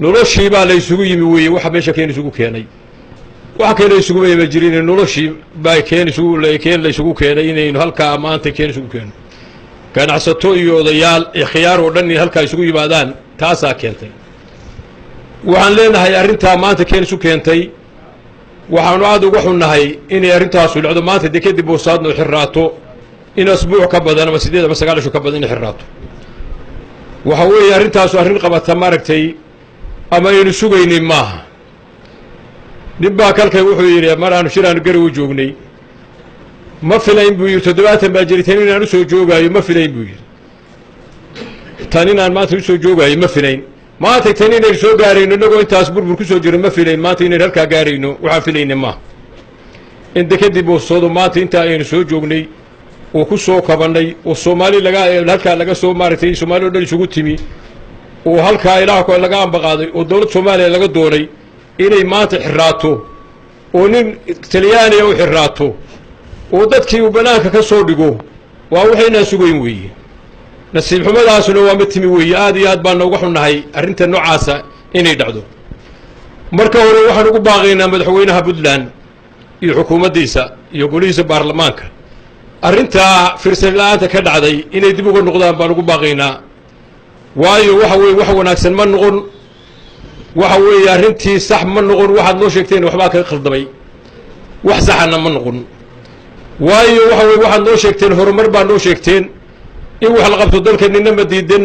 Noloshii baa la isugu yimi weeye. Waxa meesha keen isugu keenay, waxa keena isuguma ima jirin. Noloshii baa keen isugu keen la isugu keenay inaynu halkaa maanta keen isugu keeno, ganacsato iyo odayaal khiyaar oo dhan in halkaa isugu yimaadaan, taasaa keentay. Waxaan leenahay arrintaa maanta keen isu keentay, waxaanu aada uga xunnahay inay arrintaasu dhacdo maanta, dekedii Boosaadno xirraato in asbuuc ka badan ama 8 ama 9 isho ka badan inay xirraato. Waxa weeye arrintaasu arrin qabata maaragtay ama aynu sugaynin maaha. Nin baa kalkay wuxuu yidhi, mar aanu shir aanu Garowe joognay, "Ma filayn," buu yidhi, "70 baa jiray, tan inaan usoo joogaayo ma filayn," buu yidhi. "Tan inaan maanta usoo joogaayo ma filayn. Maanta tan inaynu soo gaarayno, innagoo intaas burbur ku soo jiro, ma filayn. Maanta inaynu halkaa gaarayno waxaan filayna maaha, in dekadii Boosoodo maanta intaa aynu soo joognay oo ku soo kabannay oo Soomaali laga halkaa laga soo maaragtay, Soomaali o dhan isugu timi oo halkaa ilaah laga ambaqaaday oo dowladda Soomaaliya laga doonay, inay maanta xirraato oo nin Talyaaniya u xirraato oo dadkii uu bannaanka ka soo dhigo, waa waxaynaan sugayn weeye. Nasiib xumadaasuna waa mid timi weeye. Aad iyo aad baan nooga xunnahay arrinta noocaasa inay dhacdo. Marka hore waxaan ugu baaqaynaa madaxweynaha Puntland iyo xukuumaddiisa iyo golihiisa baarlamaanka arrintaa fiirsan la-aanta ka dhacday inay dib uga noqdaan baan ugu baaqaynaa. Waayo, waxa weeye wax wanaagsan ma noqon. Waxa weeye arrintii sax ma noqon. Waxaad noo sheegteen waxbaa kaga khaldamay, wax saxana ma noqon. Waayo, waxa weye waxaad noo sheegteen horumar baa noo sheegteen, in wax la qabto dalka nina ma diidan.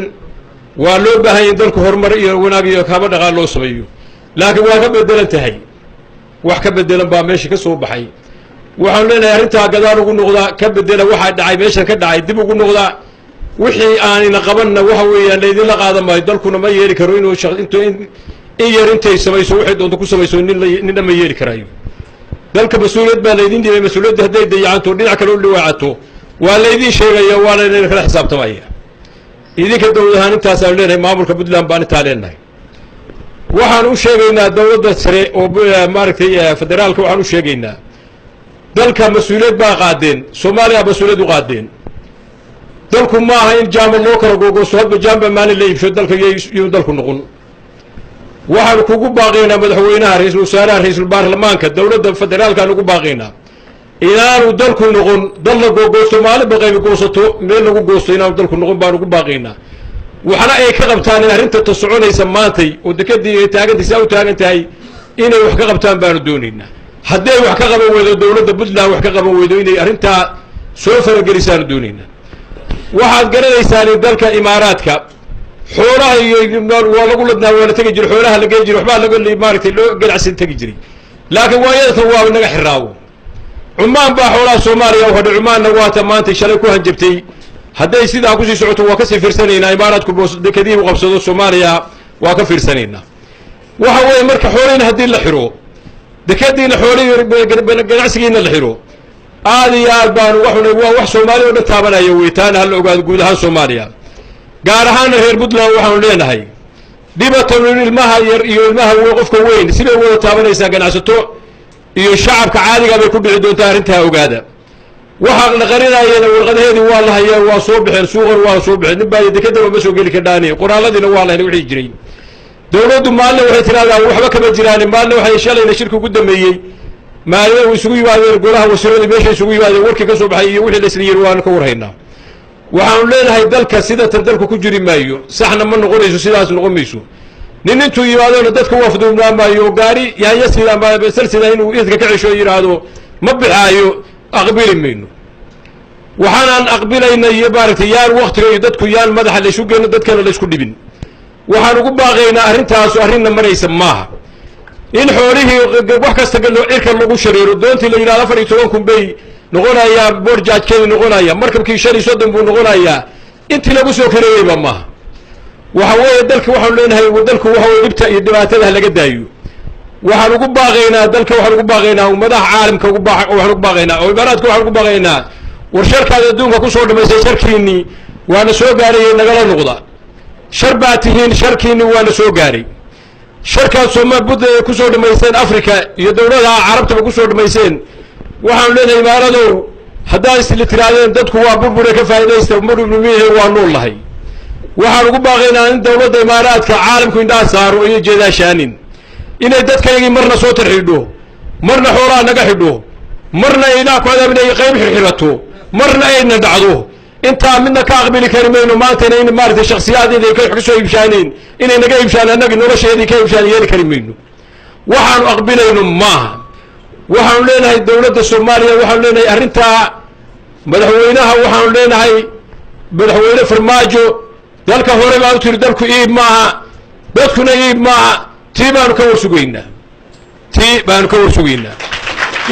Waa loo baahanya in dalku horumar iyo wanaag iyo kaaba dhaqaal loo sameeyo, laakiin waa ka bedelan tahay. Wax ka bedelan baa meesha ka soo baxay. Waxaanu leenahay arrintaa gadaal ugu noqdaa, ka bedela waxaa dhacay meeshan ka dhacay, dib ugu noqdaa. Wixii aanina qabanna waxa weeyaan laydinla qaadan maayo. Dalkuna ma yeeli karo inuu in yar intay samayso waxay doonto ku samayso. Ninna ma yeeli karaayo. Dalka mas-uuliyad baa laydin dhibay. Mas-uuliyadda hadday dayacanto, dhinac kale u dhawaacato, waa laydin sheegaya, waa laydin kala xisaabtamaya idinka dowlad ahaan. Intaasaanu leenahay, maamulka Puntland baan intaa leenahay. Waxaan u sheegaynaa dowladda sare oo maaragtay federaalka, waxaan u sheegaynaa dalka mas-uuliyad baa qaadeen, Soomaaliya mas-uuliyad u qaadeen. Dalku ma aha in jaamba loo kala googoosto, hadba jaamba maalin la iibsho dalka yuu dalku noqon. Waxaanu kugu baaqaynaa madaxweynaha, ra-iisul wasaaraha, ra-iisul baarlamaanka, dowladda federaalkaan ugu baaqaynaa inaanu dalku noqon dal la googoosto, maalinba qaybi goosato, meel lagu goosto inaanu dalku noqon baan ugu baaqaynaa. Waxna ay ka qabtaan in arrinta ta soconaysa maantay oo dekadii ay taagantay saa u taagan tahay inay wax ka qabtaan baanu doonaynaa. Hadday wax ka qaban weydo dowladda Puntland, wax ka qaban weydo, inay arrintaa soo faragelisaanu doonaynaa. Waxaad garanaysaan in dalka Imaaraadka xoolaha iyo waa lagu ladnaa, waa la tegi jiray, xoolaha la geli jiray, waxbaa laga maaragtay loo ganacsan tegi jiray, laakiin waayadkan waa naga xiraawo. Cumaan baa xoolaha Soomaaliya u hadhay. Cumaanna waata maantay shalay ku hanjabtay. Hadday sidaa kusii socoto waa kasii fiirsanaynaa. Imaaraadku dekadihii u qabsado Soomaaliya waa ka fiirsanaynaa. Waxa weeye marka xoolihiina haddii la xiro, dekadiina xoolihii ganacsigiina la xiro, aad iyo aad baanu uga xunay. Waa wax Soomaaliya o dhan taabanaya wey, taana hala ogaado. Guud ahaan Soomaaliya, gaar ahaana reer Puntland, waxaanu leenahay dhibatan ilmaha yar iyo ilmaha weyn, qofka weyn sibay wada taabanaysaa. Ganacsato iyo shacabka caadiga bay ku dhici doontaa arrintaa, ogaada. Waxaa la qarinayana warqadaheedii waa la hayaa, waa soo baxeen, suuqan waa soo baxeen. Nin baa dekadana ma soo geli kardhaani. Qoraaladiina waa la helay wixii jiray. Dowladdu maalina waxay tidhahdaa waxba kama jiraan, maalina waxay shalayna shirka ugu dambeeyey maalin isugu yimaadeen golaha wasiiradu, meesha isugu yimaadeen warkii ka soo baxay iyo wixii laisla yiri waanu ka warhaynaa. Waxaanu leenahay dalka sidatan dalku ku jiri maayo, saxna ma noqonayso, sidaas noqon mayso. Nin intuu yimaadona dadka u afduubnaa maayo, gaari yaanya sida ama basal sida inuu idka ka cesho yidhaahdo ma bixaayo, aqbili mayno. Waxaanaan aqbilayna iyo maaragtay yaan waktiga iyo dadku yaan madaxa laysu geyno, dadkana laysku dhibin. Waxaan ugu baaqaynaa arrintaasu arrinna maraysa maaha, in xoolihii wax kasta cirka lagu shareero, doontii la yidhahdo 14,000 bay noqonayaa, port charge-keedi noqonaya, markabkii 35 buu noqonayaa, intii lagu soo kareeyeyba maaha. Waxa weeye dalka waxaanu leenahay dalku waxa weye dhibta iyo dhibaatada ha laga daayo. Waxaan ugu baaqaynaa dalka, waxaan ugu baaqaynaa ummadaha caalamka, ugu baa waxaan ugu baaqaynaa oo Imaaraadka waxaan ugu baaqaynaa, war sharkaad adduunka kusoo dhamaysay, sharkiinii waana soo gaarayay, nagala noqda. Shar baa tihiin, sharkiinii waana soo gaaray. Sharkaad Sooma Buntland kusoo dhamayseen, Africa iyo dowladaha Carabtaba kusoo dhamayseen. Waxaanu leenahay Imaaradow, haddaad isla tiraadeen dadku waa burbure ka faa'idaysta, burbur mihe, waa nool lahay. Waxaan ugu baaqaynaa in dowladda Imaaraadka caalamku indhaha saaro iyo jeedaashaanin inay dadkaygii marna soo tarxidho, marna xoolaha naga xidho, marna ilaah ku cadaabinay qayb xirxirato, marna ayna dhacdo. Intaa midna ka aqbili kari mayno. Maantana in maaragtay shaksiyaad inay ka soo iibshaaneen, inay naga iibshaan, annagii nolosheedii ka iibshaan, yeeli kari mayno. Waxaanu aqbilayno maaha. Waxaanu leenahay dowladda Soomaaliya, waxaanu leenahay arrintaa madaxweynaha, waxaanu leenahay madaxweyne Farmaajo, dalka hore baa u tiri dalku iib maaha, dadkuna iib maaha. Tii baanu ka warsugaynaa, tii baanu ka warsugaynaa.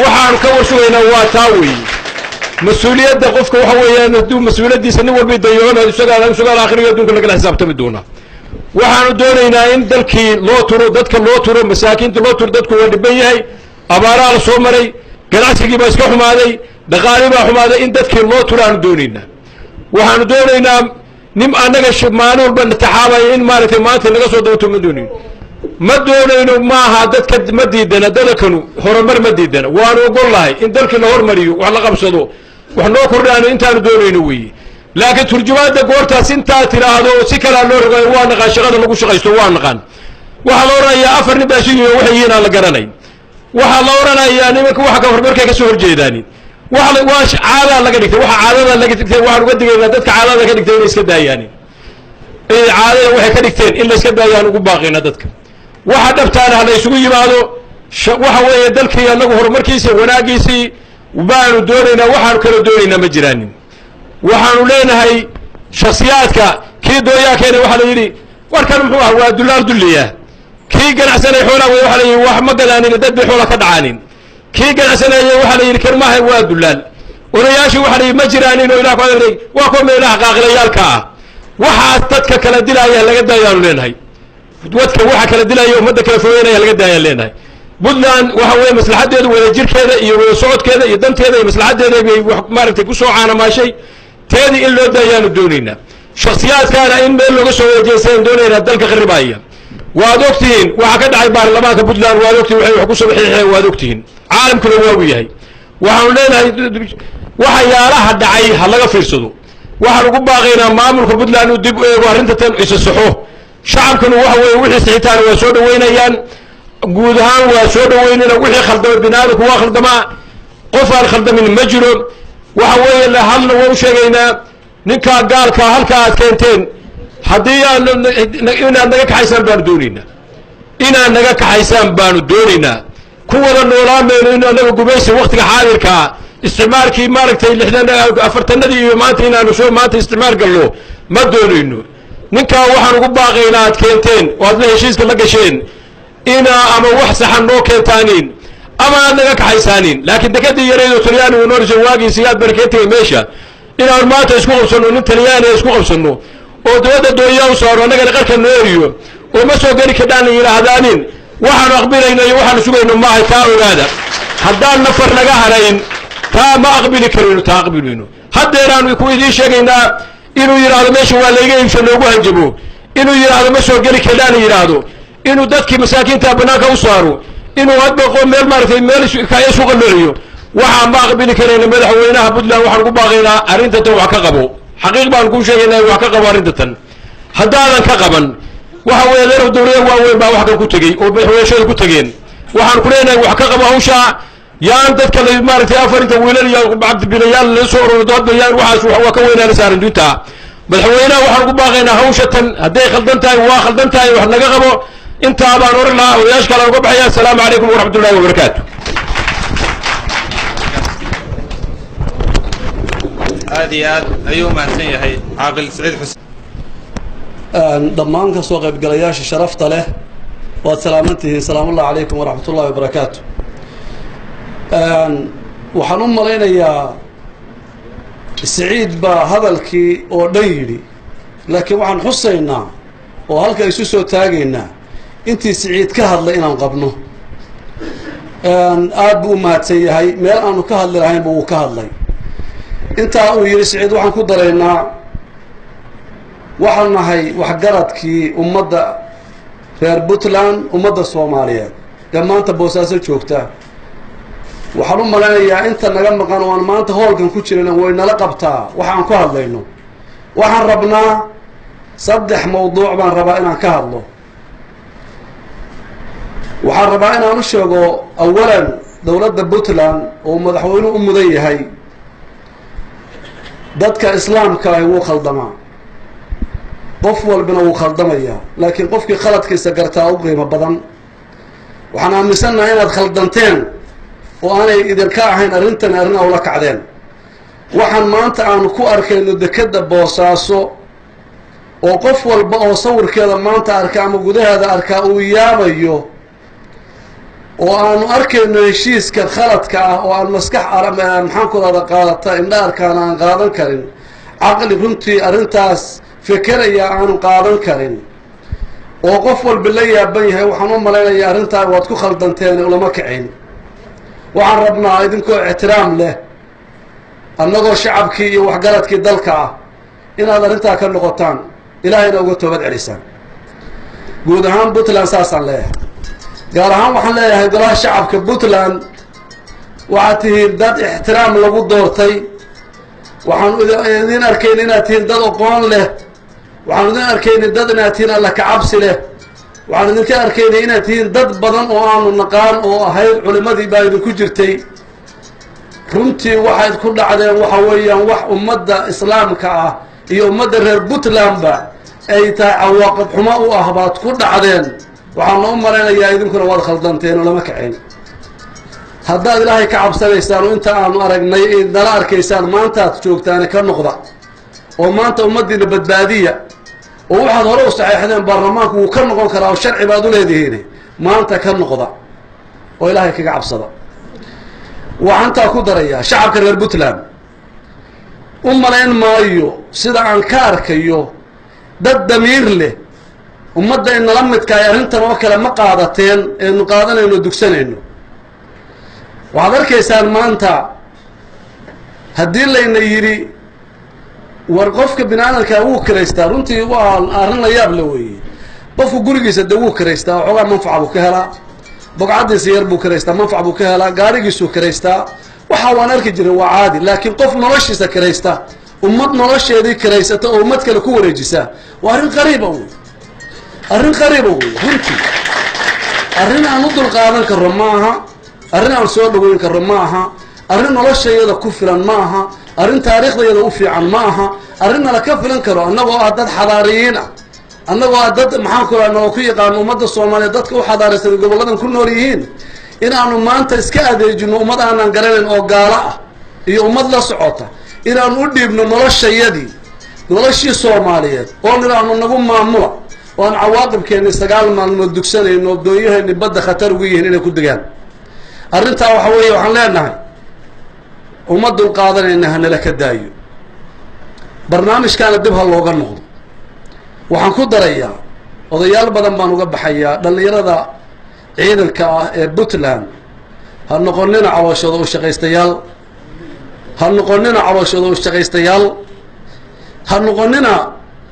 Waxaanu ka warsugaynaa waa taa weeye. Mas-uuliyadda qofka waxa weeyaan hadduu mas-uuliyaddiisa nin walba dayoona, isagaa aakhiriga adduunka lagala xisaabtami doonaa. Waxaanu doonaynaa in dalkii loo turo, dadka loo turo, masaakiinta loo turo. Dadku waa dhiban yahay, abaaraa la soo maray, ganacsigii baa iska xumaaday, dhaqaalii baa xumaaday. In dadkii loo turo aanu doonaynaa. Waxaanu doonaynaa nin annaga maalin walba nataxaabaya in maaragtay maanta naga soo dabato ma doonayno, ma doonayno. Maaha dadka ma diidana, dadakanu horumar ma diidana, waanu ogol lahay in dalkii la hormariyo, wax la qabsado, wax noo kordhaano, intaanu doonayno weeye. Laakiin turjumaadda goortaas intaa tidhaahdo si kalaa loo rogayo, waa naqaan shaqada lagu shaqaysto, waa naqaan. Waxaa la odhanayaa afar nin baa isu yimi, waxay yihiin aan la garanay. Waxaa la odhanayaa nimanka waxa ka horumarkay ka soo horjeedaani waa caadaa laga dhigtay. Waxa caadada laga dhigtay waxaan uga digaynaa dadka caadada ka dhigtay inay iska daayaan. Inay caadada waxay ka dhigteen in la iska daayaan ugu baaqayna dadka. Waxa dhabtaana ha la isugu yimaado. Waxa weeye dalkii annagu horumarkiisii wanaagiisii baanu doonaynaa, waxaanu kala doonaynaa ma jiraanin. Waxaanu leenahay shaksiyaadka kii dooyaa keenay waxaa la yidhi warkan muxuu ah, waa dullaal dulliya. Kii ganacsanay xoolaa wey, waxaa la yidhi wax ma gadaanin, dad bay xoola ka dhacaanin. Kii ganacsanayay waxaa la yidhi kan maaha, waa dullaal. Odayaashii waxaa la yidhi ma jiraanin oo ilah ku adagay, waa kuwa meelaha qaaqilayaalka ah. Waxaas dadka kala dilaaya laga daayaanu leenahay. Wadka waxa kala dilaya, ummadda kala fogeynaya laga daayaan leenahay. Puntland waxa weeye maslaxaddeedu wadajirkeeda iyo wada socodkeeda iyo danteeda iyo maslaxaddeeda bay wax maaragtay ku soo caanamaashay. Teedii in loo daayaanu doonaynaa. Shaksiyaadkaana in meel looga soo wajeesayaan doonaynaa dalka kharibaya. Waad ogtihiin waxa ka dhacay baarlamaanka Puntland, waad ogtihiin waxay wax ku soo xiixeen, waad ogtihiin, caalamkuna waagu yahay. Waxaanu leenahay waxyaalaha dhacay ha laga fiirsado. Waxaan ugu baaqaynaa maamulka Puntland inuu dib u eego arrinta tan, isa saxo. Shacabkuna waxa weeye wixii sixitaan waa soo dhaweynayaan, guud ahaan waa soo dhaweynayna. Wixii khaldama, binaadamku waa khaldamaa, qof aan khaldamin ma jiro. Waxa weeye halna waa u sheegaynaa ninkaa gaalka halka aad keenteen, haddii aan inaad naga kaxaysaan baanu doonaynaa, inaad naga kaxaysaan baanu doonaynaa. Ku wada noolaan mayno in annaga gumaysi waktiga xaadirkaa isticmaalkii maaragtay 60 40-adii iyo maanta inaanu soo maanta isticmaal galno ma doonayno. Ninkaa waxaan ugu baaqaynaa aad keenteen oo aad la heshiiska la gasheen inaa ama wax saxan noo keentaaniin ama aad naga kaxaysaanin. Laakiin dekadii yaraydoo Talyaanigu noo dhisay waagiisi aad barkeen tegay meesha, inaanu maanta isku qabsanno, nin Talyaaniga isku qabsanno oo dowladda doonya u saaro, annagana qarka noo eriyo oo ma soo geli kadhaan yidhaahdaanin, waxaanu aqbilayno iyo waxaanu sugayno maaha. Taa ogaada, haddaan nafar naga harayn taa ma aqbili karayno, taa aqbilayno. Haddeeraanu ku idiin sheegaynaa inuu yidhaahdo meesha waa layga iibsho, noogu hanjabo, inuu yidhaahdo ma soo geli kadhaan yidhaahdo, inuu dadkii masaakiinta bannaanka u saaro, inuu hadba meel maaragtay meel kaya isu qalloociyo, waxaan ma aqbili karayna. Madaxweynaha Puntland waxaan ugu baaqaynaa arrinta tan wax ka qabo. Xaqiiq baan kuu sheegaynaa, wax ka qabo arrinta tan. Haddaadan ka qaban, waxa weeye adeerow dowlada waaweyn baa wax kan ku tegey oo madaxweynashada ku tegeen. Waxaan ku leenahay wax ka qabo hawshaa. Yaan dadka la maaragtay afarinta wiilal iyo cabdibilayaal la soo ururdo hadba, yaan waxaas waa ka weynaana saaran dunta. Madaxweynaha waxaan ugu baaqaynaa hawsha tan hadday khaldan tahay, waa khaldan tahay, wax naga qabo. Intaa baan oran lahaa, odayaasha kale uga baxaya. Asalaamu calaykum waraxmat ullahi wabarakaatu. Aad iyo aad ayuu mahadsan yahay Caaqil Saciid Xuseen. Dhammaan ka soo qaybgalayaasha sharafta leh waad salaamantihiin. Salaamullahi calaykum waraxmat ullahi wabarakaatu. Waxaan u malaynayaa Siciid baa hadalkii oo dhan yidhi, laakiin waxaan xusaynaa oo halka isu soo taagaynaa intii Siciid ka hadlay inaan qabno. Aad buu u mahadsan yahay, meel aanu ka hadli lahaynba wuu ka hadlay. Intaa uu yidhi Siciid waxaan ku daraynaa, waxaan nahay waxgaradkii ummadda reer Puntland, ummadda Soomaaliyeed ee maanta Boosaaso joogta. Waxaan u malaynayaa inta naga maqan oo aan maanta hoolkan ku jirin way nala qabtaa waxaan ku hadlayno. Waxaan rabnaa Saddex mawduuc baan rabaa inaan ka hadlo. Waxaan rabaa inaan u sheego awalan dowladda Puntland oo madaxweynuhu u mudan yahay, dadka islaamka ahi wuu khaldamaa, qof walbina wuu khaldamayaa, laakiin qofkii khaladkiisa gartaa u qiimo badan. Waxaan aaminsannahay inaad khaldanteen oo aanay idinka ahayn arrintan arrin awla kacdeen. Waxaan maanta aanu ku arkayno dekedda Boosaaso oo qof walba oo sawirkeeda maanta arka ama gudaheeda arkaa uu yaabayo, oo aanu arkayno heshiiska khaladka ah oo aan maskax maxaan ku rahda qaadata indha arkaana aan qaadan karin, caqli runtii arrintaas fekeraya aanu qaadan karin, oo qof walba la yaaban yahay. Waxaan u malaynayaa arrintaa waad ku khaldanteen, ulama kicin. Waxaan rabnaa idinkoo ixtiraam leh, annagoo shacabkii iyo waxgaradkii dalka ah, inaad arrintaa ka noqotaan, Ilaahayna uga toobad celisaan. Guud ahaan Puntland saasaan leeyahay. Gaar ahaan waxaan leeyahay golaha shacabka Puntland, waxaad tihiin dad ixtiraam lagu doortay. Waxaan idin arkayna inaad tihiin dad aqoon leh. Waxaan idin arkayna dad inaad tihiin alla kacabsi leh. Waxaan idinka arkaynay inaad tihiin dad badan oo aanu naqaan oo ahayd culimadii baa idinku jirtay. Runtii waxayd ku dhacdeen waxa weeyaan wax ummadda islaamka ah iyo ummadda reer Puntlandba ay tahay cawaaqib xumo u ah baad ku dhacdeen. Waxaana u malaynayaa idinkuna waad khaldanteen oo lama kacayn. Haddaad Ilaahay ka cabsanaysaan oo inta aanu aragnay nala arkaysaan maantaad joogtaane, ka noqda oo maanta ummaddiina badbaadiya, oo waxaad hore u saxeexdeen baarlamaanku wuu ka noqon karaa oo sharci baad u leedihiin. Maanta ka noqda oo Ilaahay kaga cabsada. Waxaan taa ku darayaa shacabka reer Puntland, u malayn maayo sida aan ka arkayo dad damiir leh ummadda inala midka ay arrintan oo kale ma qaadateen eenu qaadanayno dugsanayno. Waxaad arkaysaan maanta haddii layna yidhi war qofka bini aadamkaa wuu kiraystaa, runtii waa arrin la yaab la weeye. Qofku gurigiisa de wuu kiraystaa, waxoogaa manfaca buu ka helaa, bogcaddiisa yar buu kiraystaa, manfac buu ka helaa, gaarigiisuu kiraystaa, waxa waan arki jiray, waa caadi. Laakiin qof noloshiisa kiraysta, ummad nolosheedii kiraysata oo ummad kale ku wareejisa, waa arrin qariiba wey, arrin qariiba wey. Runtii arrin aan u dul qaadan karro ma aha, arrin aan soo dhaweyn karro ma aha, arrin noloshayada ku filan ma aha, arrin taariikhdayada u fiican ma aha, arrin nala ka filan karo annagoo ah dad xadaariyiin ah, annagoo ah dad maxaan ku raha nala ku yaqaano ummadda Soomaaliyeed dadka u xadaaraysan gobolladan ku nool yihiin, inaanu maanta iska adeejino ummad aanan garanayn oo gaalo ah iyo ummad la socota, inaanu u dhiibno noloshayadii, noloshii Soomaaliyeed, oo nidhaahno nagu maamula, oo aan cawaaqibkeenni 9 maalmood dugsanayno, doonyaheeni badda khatar ugu yihiin inay ku degaan. Arrintaa waxa weeye waxaan leenahay uma dul qaadanayna, hanala ka daayo barnaamijkaana, dib ha looga noqdo. Waxaan ku darayaa, odayaal badan baan uga baxayaa, dhallinyarada ciidanka ah ee Puntland, ha noqonina calooshooda u shaqaystayaal, ha noqonina calooshooda u shaqaystayaal, ha noqonina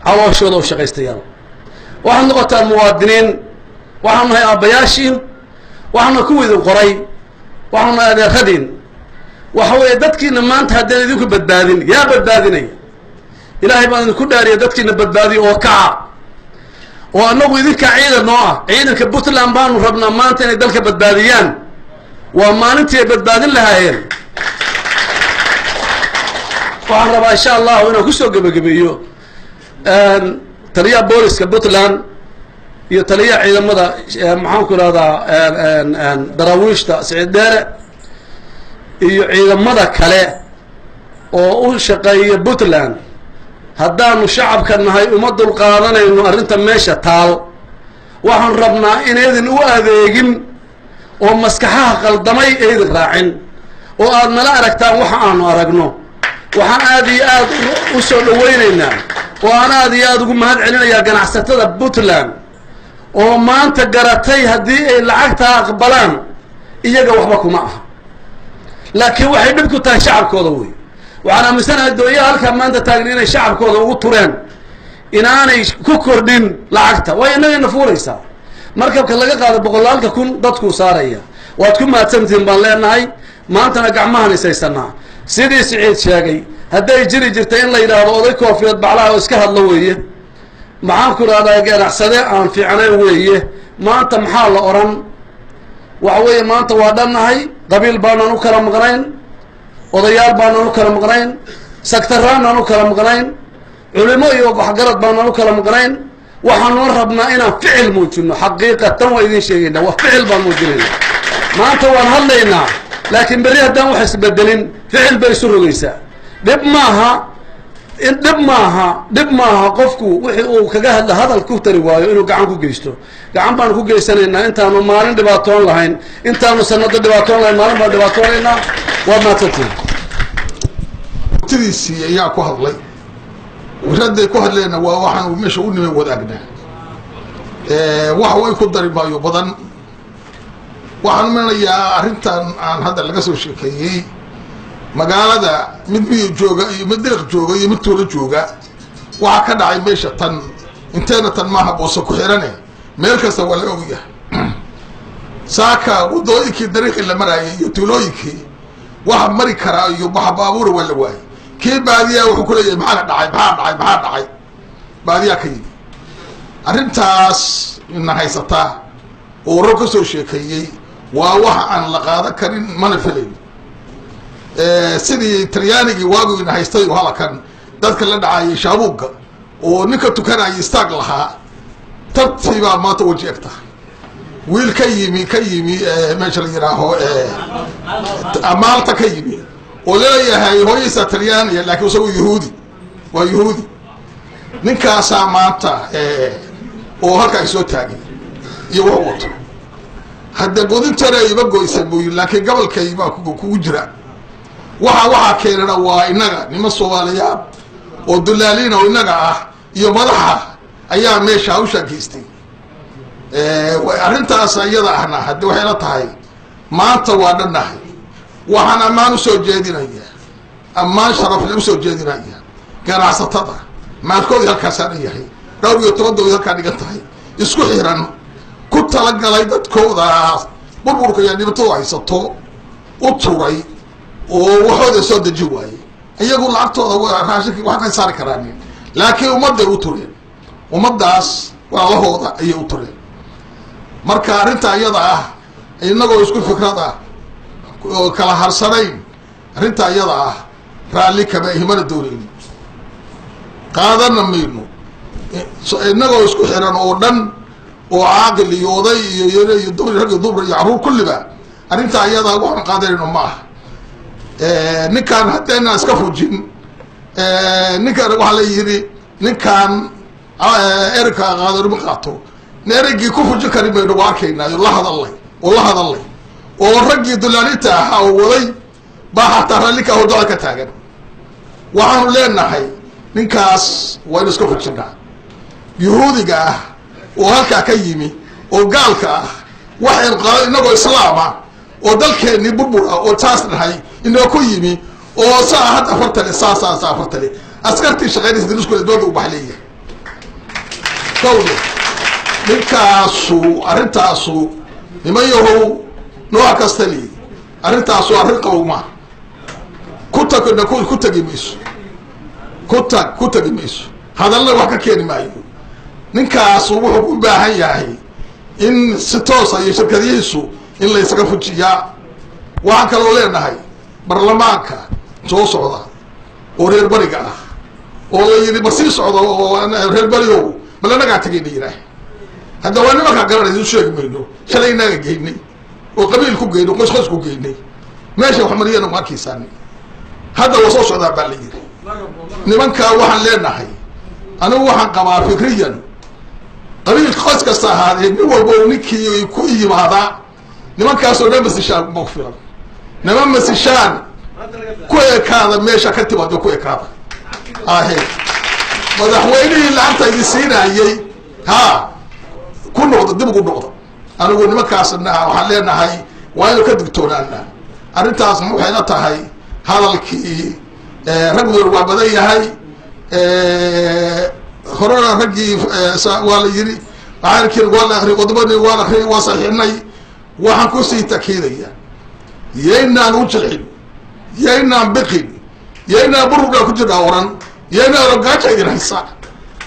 calooshooda u shaqaystayaal. Waxaad noqotaan muwaadiniin. Waxaanu nahay aabbayaashiin, waxaana kuwa idin qoray, waxaanu nahay adeeradiin. Waxa weeye dadkiina maanta haddaan idinku badbaadin, yaa badbaadinaya? Ilaahay baan idinku dhaariya, dadkiina badbaadiya oo kaca, oo annagu idinkaa ciidan noo ah. Ciidanka Puntland baanu rabnaa maanta inay dalka badbaadiyaan. Waa maalintii ay badbaadin lahaayeen. Waxaan rabaa insha Allahu inaan kusoo gebagabeeyo taliyaha booliska Puntland iyo taliyaha ciidamada maxaan ku ihahdaa daraawiishta Siciid Dheere iyo ciidamada kale oo u shaqeeya Puntland, haddaanu shacabka nahay uma dulqaadanayno arrinta meesha taal. Waxaan rabnaa inaydin u adeegin oo maskaxaha qaldamay aydin raacin, oo aad nala aragtaan waxa aanu aragno. Waxaan aada iyo aad u soo dhawaynaynaa oo aan aada iyo aada ugu mahad celinayaa ganacsatada Puntland oo maanta garatay haddii ay lacagtaa aqbalaan iyaga waxba kuma aha, laakiin waxay dhib ku tahay shacabkooda wey. Waxaan aaminsanahay doonyaha halkaa maanta taagna inay shacabkooda ugu tureen inaanay ku kordhin lacagta, waayo innagayna fuulaysaa. Markabka laga qaado boqolaalka kun dadkuu saaraya. Waad ku mahadsantihiin baan leenahay. Maantana gacmahan isaysanaa, sidii Siciid sheegay, hadday jiri jirta in la yidhaahdo oday koofiyad baclaha oo iska hadlo weeye. Maxaan ku idhahdaa, ganacsade aan fiicnayn weeye. Maanta maxaa la odhan? Waxa weeye, maanta waa dhannahay. Qabiil baanaan u kala maqnayn, odayaal baanaan u kala maqnayn, sagtaraanaan u kala maqnayn, culimo iyo waxgarad baanaan u kala maqnayn. Waxaanoo rabnaa inaan ficil muujino. Xaqiiqatan waa idiin sheegaynaa, waa ficil baan muujinayna. Maanta waan hadlaynaa, laakiin berri haddaan wax isbedelin, ficil bay isu rogaysaa. Dhib maaha, dhib maaha, dhib maaha. Qofku wixii uu kaga hadla hadal ku tari waayo inuu gacan ku geysto. Gacan baanu ku geysanaynaa. Intaanu maalin dhibaatoon lahayn, intaanu sanado dhibaatoon lahayn, maalin baan dhibaatoonaynaa. Waad mahadsantihin. Tidiisii ayaa ku hadlay. Wiradday ku hadleenna waa waxaan meesha u nime wadaagnaa. Wax way ku dari maayo badan. Waxaan umanayaa arrintan aan hadda laga soo sheekeeyey, magaalada mid miyi jooga iyo mid diriq jooga iyo mid tuulo jooga, waxaa ka dhacay meesha tan inteena tan maaha boose ku xirane, meel kasta waa la ogyahay. Saaka wadooyinkii dariiqii la maraayay iyo tuulooyinkii waxa mari karaa iyo waxa baabuura waa la waayay. Kii baadiyaa wuxuu kuleeyahay, "Maxaa ka dhacay? Maxaa dhacay? Maxaa dhacay?" Baadiyaa ka yimi. Arrintaas ina haysataa oo warar ka soo sheekeeyey waa wax aan la qaadan karin, mana filayn. Sidii Talyaanigii waagu ina haystay oo halakan dadka la dhacayay shaabuugga oo ninka tukanayay istaag lahaa, tabtii baa maanta waji eg tahay. Wiil ka yimi meesha la yidhaaho Maalta ka yimi oo leeyahay hooyaysaa Talyaaniya, laakiin isagu Yahuudi waa Yahuudi. Ninkaasaa maanta oo halkaa soo taagay iyo wax wato. Hadde godintana ima goysan buu yiri, laakiin gobolkay baa kugu jira. Waxaa keenana waa inaga niman Soomaaliyaad oo dulaaliin oo inaga ah iyo madaxa ayaa meesha hawshaa geystay. Arrintaas iyada ahna haddi waxay la tahay maanta waa dhannahay. Waxaan ammaan usoo jeedinaya, ammaan sharafle usoo jeedinaya ganacsatada maalkoodii halkaasaan yahay, dhowr iyo toban dawlad halkaa dhigan tahay, isku xiran, ku talagalay dadkooda burburka iyo dhibaatada haysato u turay oo waxooda soo deji waayey. Iyagu lacagtooda raashinki wax ka saari karaan, laakiin ummadday u tureen, ummaddaas walaalahooda ayay u tureen. Marka arrinta iyada ah, inagoo isku fikrad ah oo kala harsanayn, arrinta iyada ah raalli kama ihmana doonayno, qaadana mayno. Inagoo isku xiran oo dhan oo caaqil iyo oday iyo iyo dumar, rag iyo dumar iyo carruur kulliba, arrinta iyada waxaan qaadanayno ma aha. Ninkaan haddayna iska fujin ninkan, waxaa la yidhi ninkaan ereyka qaadano ma qaato. Ereygii ku fujin kari mayno. Waa arkaynaa la hadallay oo la hadallay oo raggii dulaalinta ahaa oo waday baa xataa rallinka hordada ka taagan. Waxaanu leenahay ninkaas waa inu iska fujinaa, Yuhuudiga ah oo halkaa ka yimi oo gaalka ah. Waxaynu qaado inagoo islaama oo dalkeennii burbur ah oo saas dhahay inoo ku yimi oo saa hadda afartale saa saa saa afartale askartii shaqaynaysa dariskooda dooda u bax leeyahay kawde. Ninkaasu arrintaasu, niman yahow, nooc kasta leeyi, arrintaasu arrin qabow maaha. Ku tag ku tagi mayso, ku tag ku tagi mayso, hadalna wax ka keeni maayo. Ninkaasu wuxuu u baahan yahay in si toosa iyo shirkadihiisu in la ysaga fujiyaa. Waxaan kaloo leenahay baarlamaanka soo socda oo reer beriga ah oo la yidhi ma sii socdo oo reer berigow bal annagaa tagayna yidhaah. Hadda waa nimankaa garanaysa, u sheegi mayno. Shalay inaga geynay oo qabiil ku geynay, qoys qoys ku geynay, meesha wax mariyana ma arkaysaan. Hadda waa soo socdaa baa la yidhi. Nimankaa waxaan leenahay, anigu waxaan qabaa fikriyan, qabiil qoys kasta ahaadee, nin walba oo ninkii ku yimaadaa nimankaasoo dhan masishaan ma ku filan. Niman masishaan ku ekaada meesha ka timaado, ku ekaada ahe. Madaxweynihii lacagta idin siinaayey ha ku noqdo, dib ugu noqdo. Anigu nimankaasna waxaan leenahay waa inu ka digtoonaana arrintaasna. Waxay la tahay hadalkii ragdoor waa badan yahay. Horena raggii waa la yiri, waxaan waa la akriy, qodobadii waa la akriyay, waa saxiixnay. Waxaan kusii takiidaya, yaynaan u jilcin, yaynaan biqin, yaynaan burburkaa ku jirnaa oran, yaynaan gaaja idin haysa.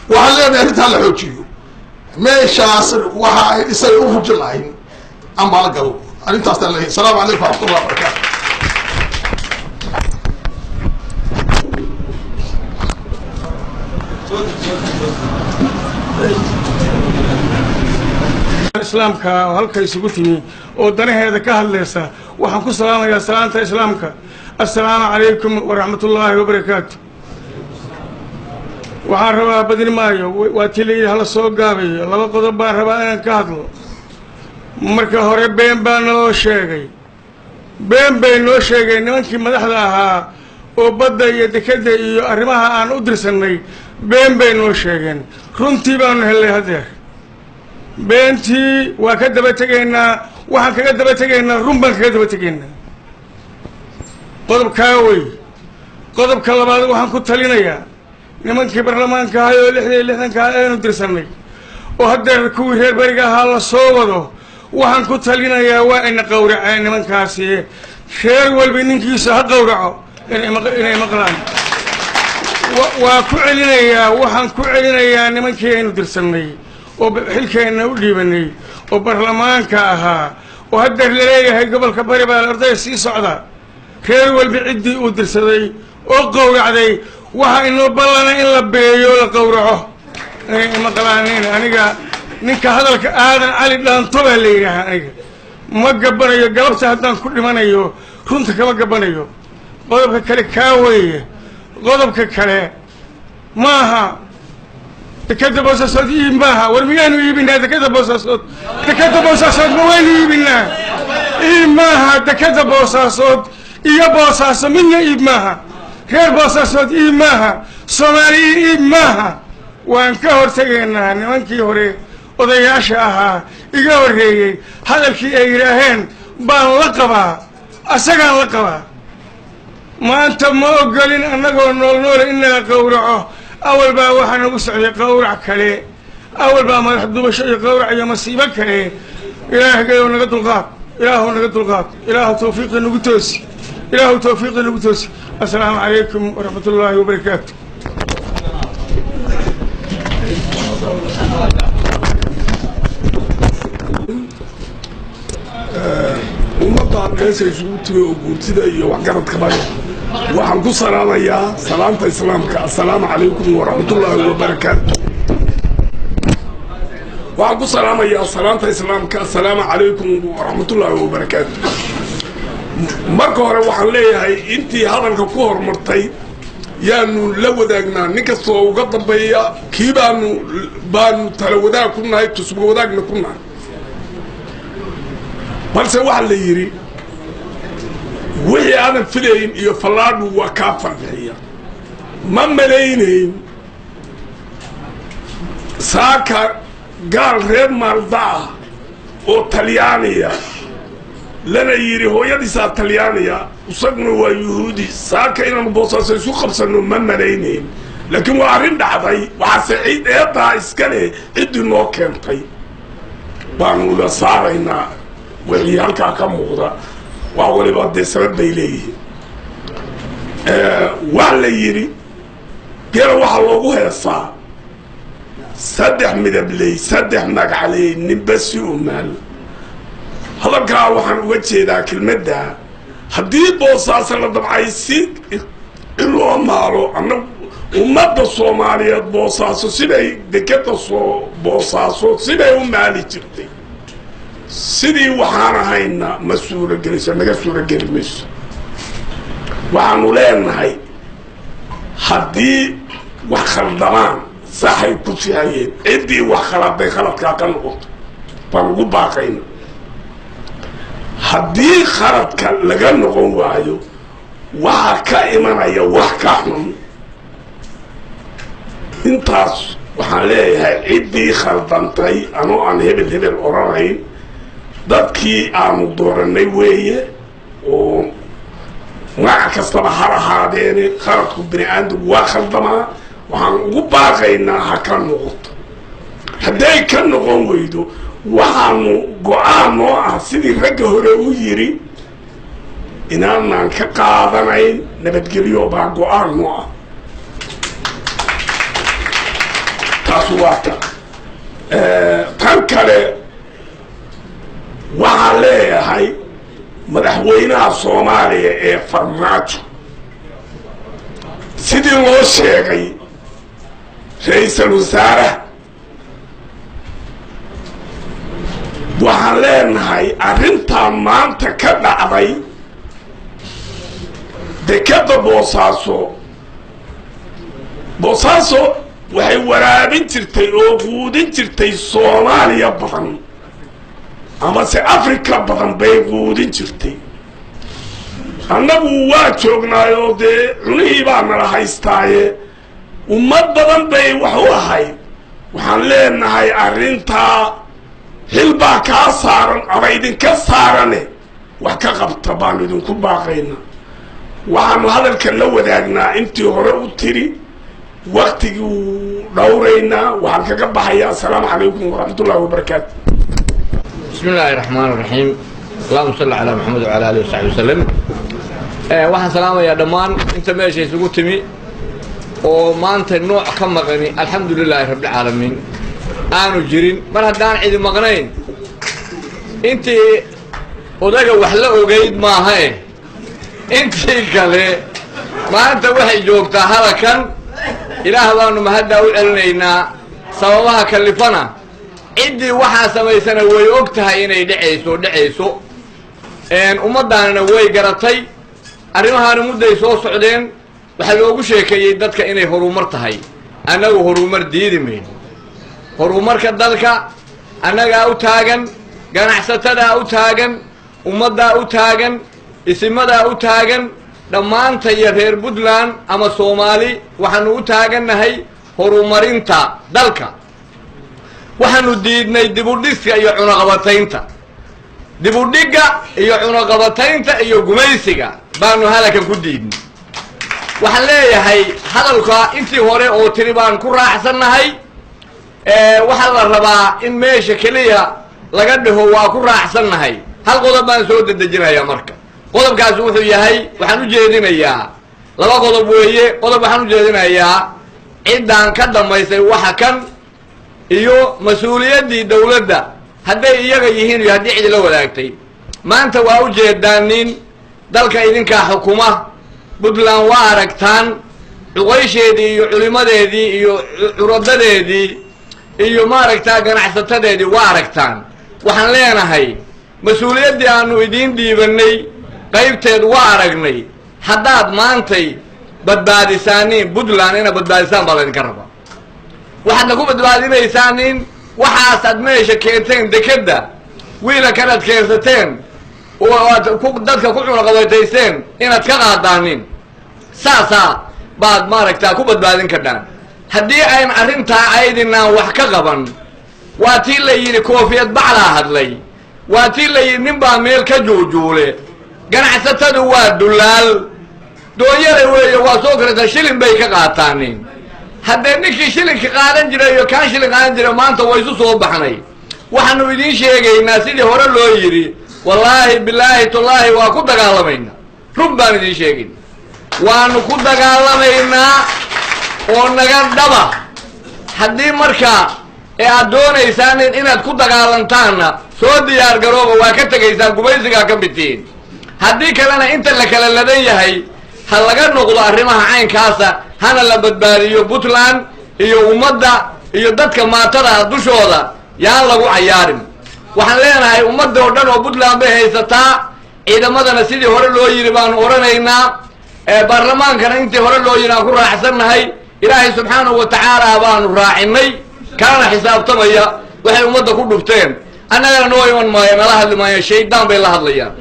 Waxaan leenahay arrintaa la xoojiyo. Meeshaas waxa ay isaga u fujin lahayn ambaa la galo arrintaasaan leeyahay. Asalaamu calaykum waraxmatullah wabarakaatu. Islaamka oo halka isugu timi oo danaheeda ka hadlaysa, waxaan ku salaamayaa salaanta islaamka: assalaamu calaykum waraxmatullaahi wabarakaatu. Waxaan rabaa, badin maayo, waa tii layidhi hala soo gaabayo. Laba qodob baan rabaa inaan ka hadlo. Marka hore, been baa naloo sheegay, been bay noo sheegeen nimankii madaxda ahaa oo badda iyo dekedda iyo arrimaha aan u dirsannay. Been bay noo sheegeen, runtii baanu hellay haddeer. Beentii waa ka daba tegaynaa, waxaan kaga daba tegaynaa run baan kaga daba tegaynaa. Qodobkaa wey. Qodobka labaad, waxaan ku talinayaa nimankii baarlamaanka ahay oo 66-ka ah aynu dirsannay oo haddeer kuwii reer beriga ahaa la soo wado, waxaan ku talinayaa waa ina qawraceen nimankaasi. Reer walba ninkiisa ha qawraco. Inay maqlaan waa ku celinayaa. Waxaan ku celinayaa nimankii aynu dirsannay oo xilkeenna u dhiibanay oo baarlamaanka ahaa oo haddeer laleeyahay gobolka Bari baa arday sii socda, reer walba ciddii uu dirsaday oo qawracday, waxa inoo ballana in la beeyo, la qawraco. Inay maqlaanin, aniga ninka hadalka Aadan Cali Dhaanto baa la yidhaahaa. Aniga ma gabbanayo, galabta haddaan ku dhimanayo runta kama gabbanayo. Qodobka kale kaa weeye. Qodobka kale maaha dekeda Boosaasood iib maaha. War miyaanu iibinaa dekeda Boosaasood? Dekeda Boosaasood ma waynu iibinaa? Iib maaha dekeda Boosaasood iyo Boosaaso midna iib maaha. Reer Boosaasood iib maaha, Soomaaliya iib maaha. Waan ka hortegaynaa. Nimankii hore odayaasha ahaa iga horreeyey hadalkii ay yidhaaheen baan la qabaa, asagaan la qabaa. Maanta ma ogolin annagoo nool noole in naga qawraco. Awal baa waxaa nagu socday qawrac kale, awal baa madax dubasho iyo qawrac iyo masiibo kale. Ilaahgayow naga dulqaad, Ilaahu naga dulqaad, Ilaahu tawfiiqi nagu toosi, Ilaahu tawfiiqi nagu toosi. Assalaamu calaykum waraxmat ullaahi wabarakaatu. Ummaddan meesha isugu timi oo guurtida iyo waxgaradkaba, waxaan ku salaamayaa salaamta islaamka: assalaamu calaykum waraxmatullaahi wabarakaatu. Waxaan ku salaamayaa salaamta islaamka: assalaamu calaykum waraxmatullaahi wabarakaatu. Marka hore waxaan leeyahay intii hadalka ku horumartay yaanu la wadaagnaa, nin kastoo uga dambeeya kii baanu tala wadaag ku nahay, tusba wadaagna ku nahay. Balse waxaa la yidhi wixii aadan filayn iyo fallaadhu waa kaa farbixiya. Ma malaynayn saaka gaal reer Maalda ah oo Talyaaniya lana yidhi hooyadiisaa Talyaaniya, isaguna waa Yuhuudi, saaka inaanu Boosaaso isu qabsanno ma malaynayn, laakiin waa arrin dhacday. Waxaase cid eeddaa iska leh ciddii noo keentay baanu la saaraynaa. Wixii halkaa ka muuqda wax waliba dee sabab bay leeyihiin. Waa la yidhi gela waxaa loogu heesaa saddex midabley, saddex magacley, ninba si u maal. Hadalkaa waxaan uga jeedaa kelmadda haddii Boosaaso la dabcay si in loo maalo, annagu ummadda Soomaaliyeed Boosaaso siday dekeda soo Boosaaso siday u maali jirtay sidii waxaan ahayna ma suurogelayso, naga suurogeli mayso. Waxaanu leenahay haddii wax khaldamaan saxay ku sihayeen, ciddii wax khaladay khaladkaa ka noqoto baan ugu baaqayna. Haddii khaladka laga noqon waayo, waxaa ka imanaya wax ka xun. Intaas waxaan leeyahay ciddii khaldantay, anoo aan hebel hebel odhanayn, dadkii aanu doorannay weeye oo magac kastaba ha lahaadeene, khaladku bini aadamku waa khaldamaa. Waxaan ugu baaqaynaa ha ka noqoto. Hadday ka noqon weydo, waxaanu go-aan noo ah sidii ragga hore u yidhi inaanaan ka qaadanayn nabadgelyo baa go-aan noo ah. Taas waa ta. Tan kale waxaan leeyahay madaxweynaha Soomaaliya ee Farmaajo, sidii loo sheegay ra-iisal wasaaraha, waxaan leenahay arrintaa maanta ka dhacday dekadda Boosaaso. Boosaaso waxay waraabin jirtay oo quudin jirtay Soomaaliya badan amase Africa badan bay quudin jirtay. Annagu waa joognaayoo dee cunihii baa nala haystaaye, ummad badan bay wax u ahayd. Waxaan leenahay arrintaa xil baa kaa saaran ama idinka saarane, wax ka qabta baanu idinku baaqaynaa. Waxaanu hadalka la wadaagnaa intii hore u tiri, waktigii dhowraynaa. Waxaan kaga baxayaa asalaamu calaykum waraxmatullahi wabarakaatu. بسم الله الرحمن الرحيم، اللهم صل على محمد وعلى آله وصحبه وسلم. Waxaan salaamayaa dhammaan inta meesha isugu timi oo maanta nooc ka maqani, alxamdu lilaahi rabbilcaalamiin, aanu jirin. Mar haddaan cidi maqnayn, intii odaga wax la ogeyd maaha eh, intii kale maanta waxay joogtaa halakan. Ilaah baanu mahaddaa u celinaynaa. Sababaha kalifana ciddii waxaa samaysana way og tahay inay dhacayso dhacayso, ummaddaanina way garatay. Arrimahaana mudday soo socdeen. Waxaa loogu sheekeeyey dadka inay horumar tahay. Annagu horumar diidi mayno. Horumarka dalka annagaa u taagan, ganacsatadaa u taagan, ummaddaa u taagan, isimadaa u taagan, dhammaanta iyo reer Puntland ama Soomaali waxaanu u taagannahay horumarinta dalka. Waxaanu diidnay dibudhiska iyo cunaqabataynta, dibudhigga iyo cunaqabataynta iyo gumaysiga baanu halakan ku diidnay. Waxaan leeyahay hadalka intii hore oo tiri baan ku raacsannahay. Waxaa la rabaa in meesha keliya laga dhaho waa ku raacsannahay. Hal qodob baan soo dedejinayaa. Marka qodobkaasi wuxuu yahay, waxaan u jeedinayaa laba qodob weeye. Qodob waxaan u jeedinayaa ciddaan ka dambaysay waxa kan iyo mas-uuliyaddii dawladda, hadday iyaga yihiin iyo haddii cidi la wadaagtay. Maanta waa u jeedaanin dalka idinkaa xukuma Puntland, waa aragtaan cuqaysheedii iyo culimadeedii iyo curadadeedii iyo maaragtaa ganacsatadeedii, waa aragtaan. Waxaan leenahay mas-uuliyaddii aanu idiin dhiibannay qaybteed waa aragnay. Haddaad maantay badbaadisaaniin Puntland, inaad badbaadisaan baa laydinka rabaa. Waxaadna ku badbaadinaysaan in waxaas aad meesha keenteen, dekedda wiilankan aad keensateen oo aad ku dadka ku cunaqabatayseen, inaad ka qaadaanin. Saasaa baad maaragtaa ku badbaadin kardhaan. Haddii ayn arrintaa aydinaan wax ka qaban, waa tii la yidhi koofiyad baclaa hadlay, waa tii la yidhi nin baa meel ka juujuule. Ganacsatadu waa dulaal doonyada weeye, waa soo karaysaa, shilin bay ka qaataanin. Haddee ninkii shilinka qaadan jiray iyo kaan shilin qaadan jiray maanta waa isu soo baxnay. Waxaanu idiin sheegaynaa sidii hore loo yidhi, wallaahi bilaahi tullaahi waa ku dagaalamaynaa. Run baan idiin sheegayna, waanu ku dagaalamaynaa oo naga dhaba. Haddii markaa ee aad doonaysaan inaad ku dagaalantaanna, soo diyaar garooba, waa ka tegaysaan gumaysigaa ka mid tihiin. Haddii kalena inta la kala ladan yahay ha laga noqdo arrimaha caynkaasa, hana la badbaadiyo Puntland iyo ummadda iyo dadka maatada dushooda yaan lagu cayaarin. Waxaan leenahay ummadda oo dhan oo Puntland bay haysataa. Ciidamadana sidii hore loo yidhi baanu odhanaynaa, baarlamaankana intii hore loo yidhi aan ku raacsannahay. Ilaahay subxaanahu wa tacaala baanu raacinay, kaana xisaabtamaya waxay ummadda ku dhufteen. Annagana noo iman maayo, nala hadli maayo, shaydaan bay la hadlayaan.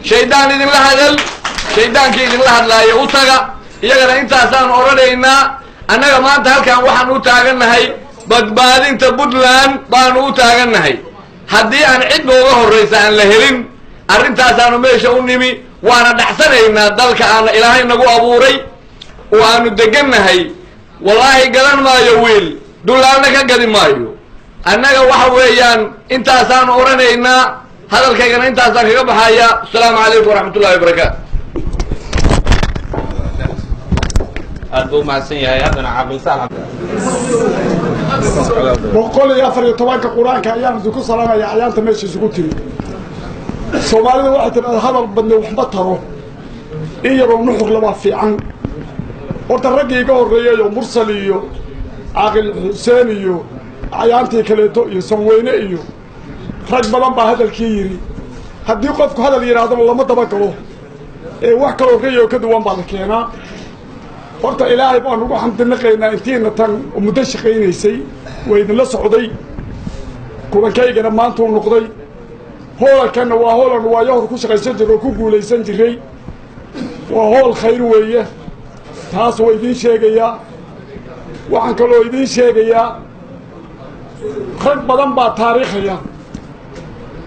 Shaydaan idinla hadal, shaydaankii idinla hadlaayo u taga. Iyagana intaasaan odhanaynaa. Annaga maanta halkan waxaan u taagannahay badbaadinta Puntland baanu u taagannahay. Haddii aan cid nooga horraysa aan la helin, arrintaasaanu meesha u nimi, waana dhacsanaynaa dalka aana Ilaahay nagu abuuray oo aanu degannahay. Wallaahi gadan maayo wiil, dullaalna ka gadi maayo. Annaga waxa weeyaan intaasaanu odhanaynaa. Hadalkaygana intaasaan kaga baxaya. Asalaamu calaykum waraxmatullahi wabarakaatu. Aad buu umahadsan yahay. Haddana caaqil Saal. 114-ka qur-aanka ayaan idinku salaamaya. Ayaanta meesha isugu timi Soomaalida waxay tidhahdaa hadal badne waxma taro, in yaroo nuxur labaa fiican. Horta raggii iga horreeyay oo Mursal iyo Caaqil Xuseen iyo cayaantii kaleeto iyo Sanweyne iyo rag badan baa hadalkii yidhi. Haddii qofku hadal yidhaahdana lama daba galo ee wax kaloo rayoo ka duwan baa la keenaa. Horta Ilaahay baan ugu xamdinaqaynaa intiina tan muddo shaqaynaysay waa idinla socday, kulankaygana maantuu noqday. Hoolalkanna waa hoolan waayo hor ku shaqaysan jiray oo ku guulaysan jiray, waa hool khayr weeye, taas waa idiin sheegayaa. Waxaan kaloo idiin sheegayaa rag badan baa taariikhaya.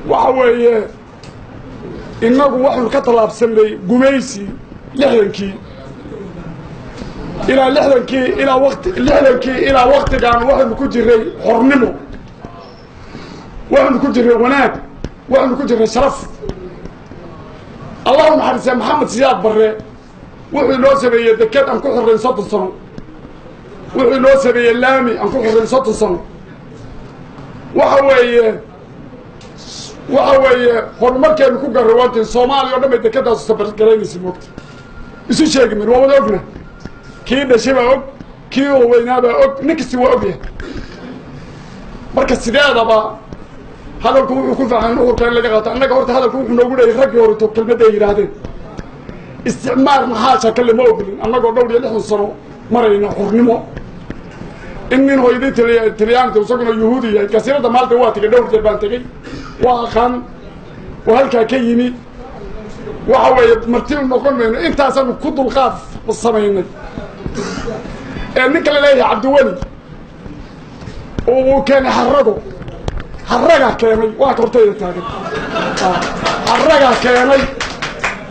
Waxa weeye innagu waxaynu ka tallaabsanay gumaysi 60-kii ilaa 60-kii ilaa wati 60-kii ilaa waktigaan waxaynu ku jiray xornimo, waxaynu ku jiray wanaag, waxaynu ku jiray sharaf. Allahu naxariisee Maxamed Siyaad Barre wuxuu inoo sameeyey deked aan ku xorrayn 30 sano, wuxuu inoo sameeyey laami aan ku xorrayn 30 sano. Waxa weeye horumarkeenu ku garrawaantiin Soomaaliya o dhan bay dekedaasu sabargaraynaysa. Moogta isu sheegi mayno, waa wada ogna. Kii dhashay baa og, kii weynaa baa og, nin kasti waa ogyahay. Marka sideedaba hadalku wuxuu ku fiican nuxurka in laga qaato. Annaga horta hadalku wuxuu noogu leeyay raggii horeto kelmadday yidhaahdeen isticmaar maxaasha kale ma ogolin. Annagoo dhowr iyo 60 sano marayna xurnimo in nin hooyadii Talyaanta isaguna Yuhuudi yahay. Kasiirada Maalta waa tegey, dhowr jeer baan tegey, waa aqaan oo halkaa ka yimi. Waxa weeye marti u noqon mayno, intaasaanu ku dulqaad samaynay. Ee ninka la leeyahay Cabdiweli uu keenay xarago, xaragaa keenay, waa ka hortayda taagan, xaragaa keenay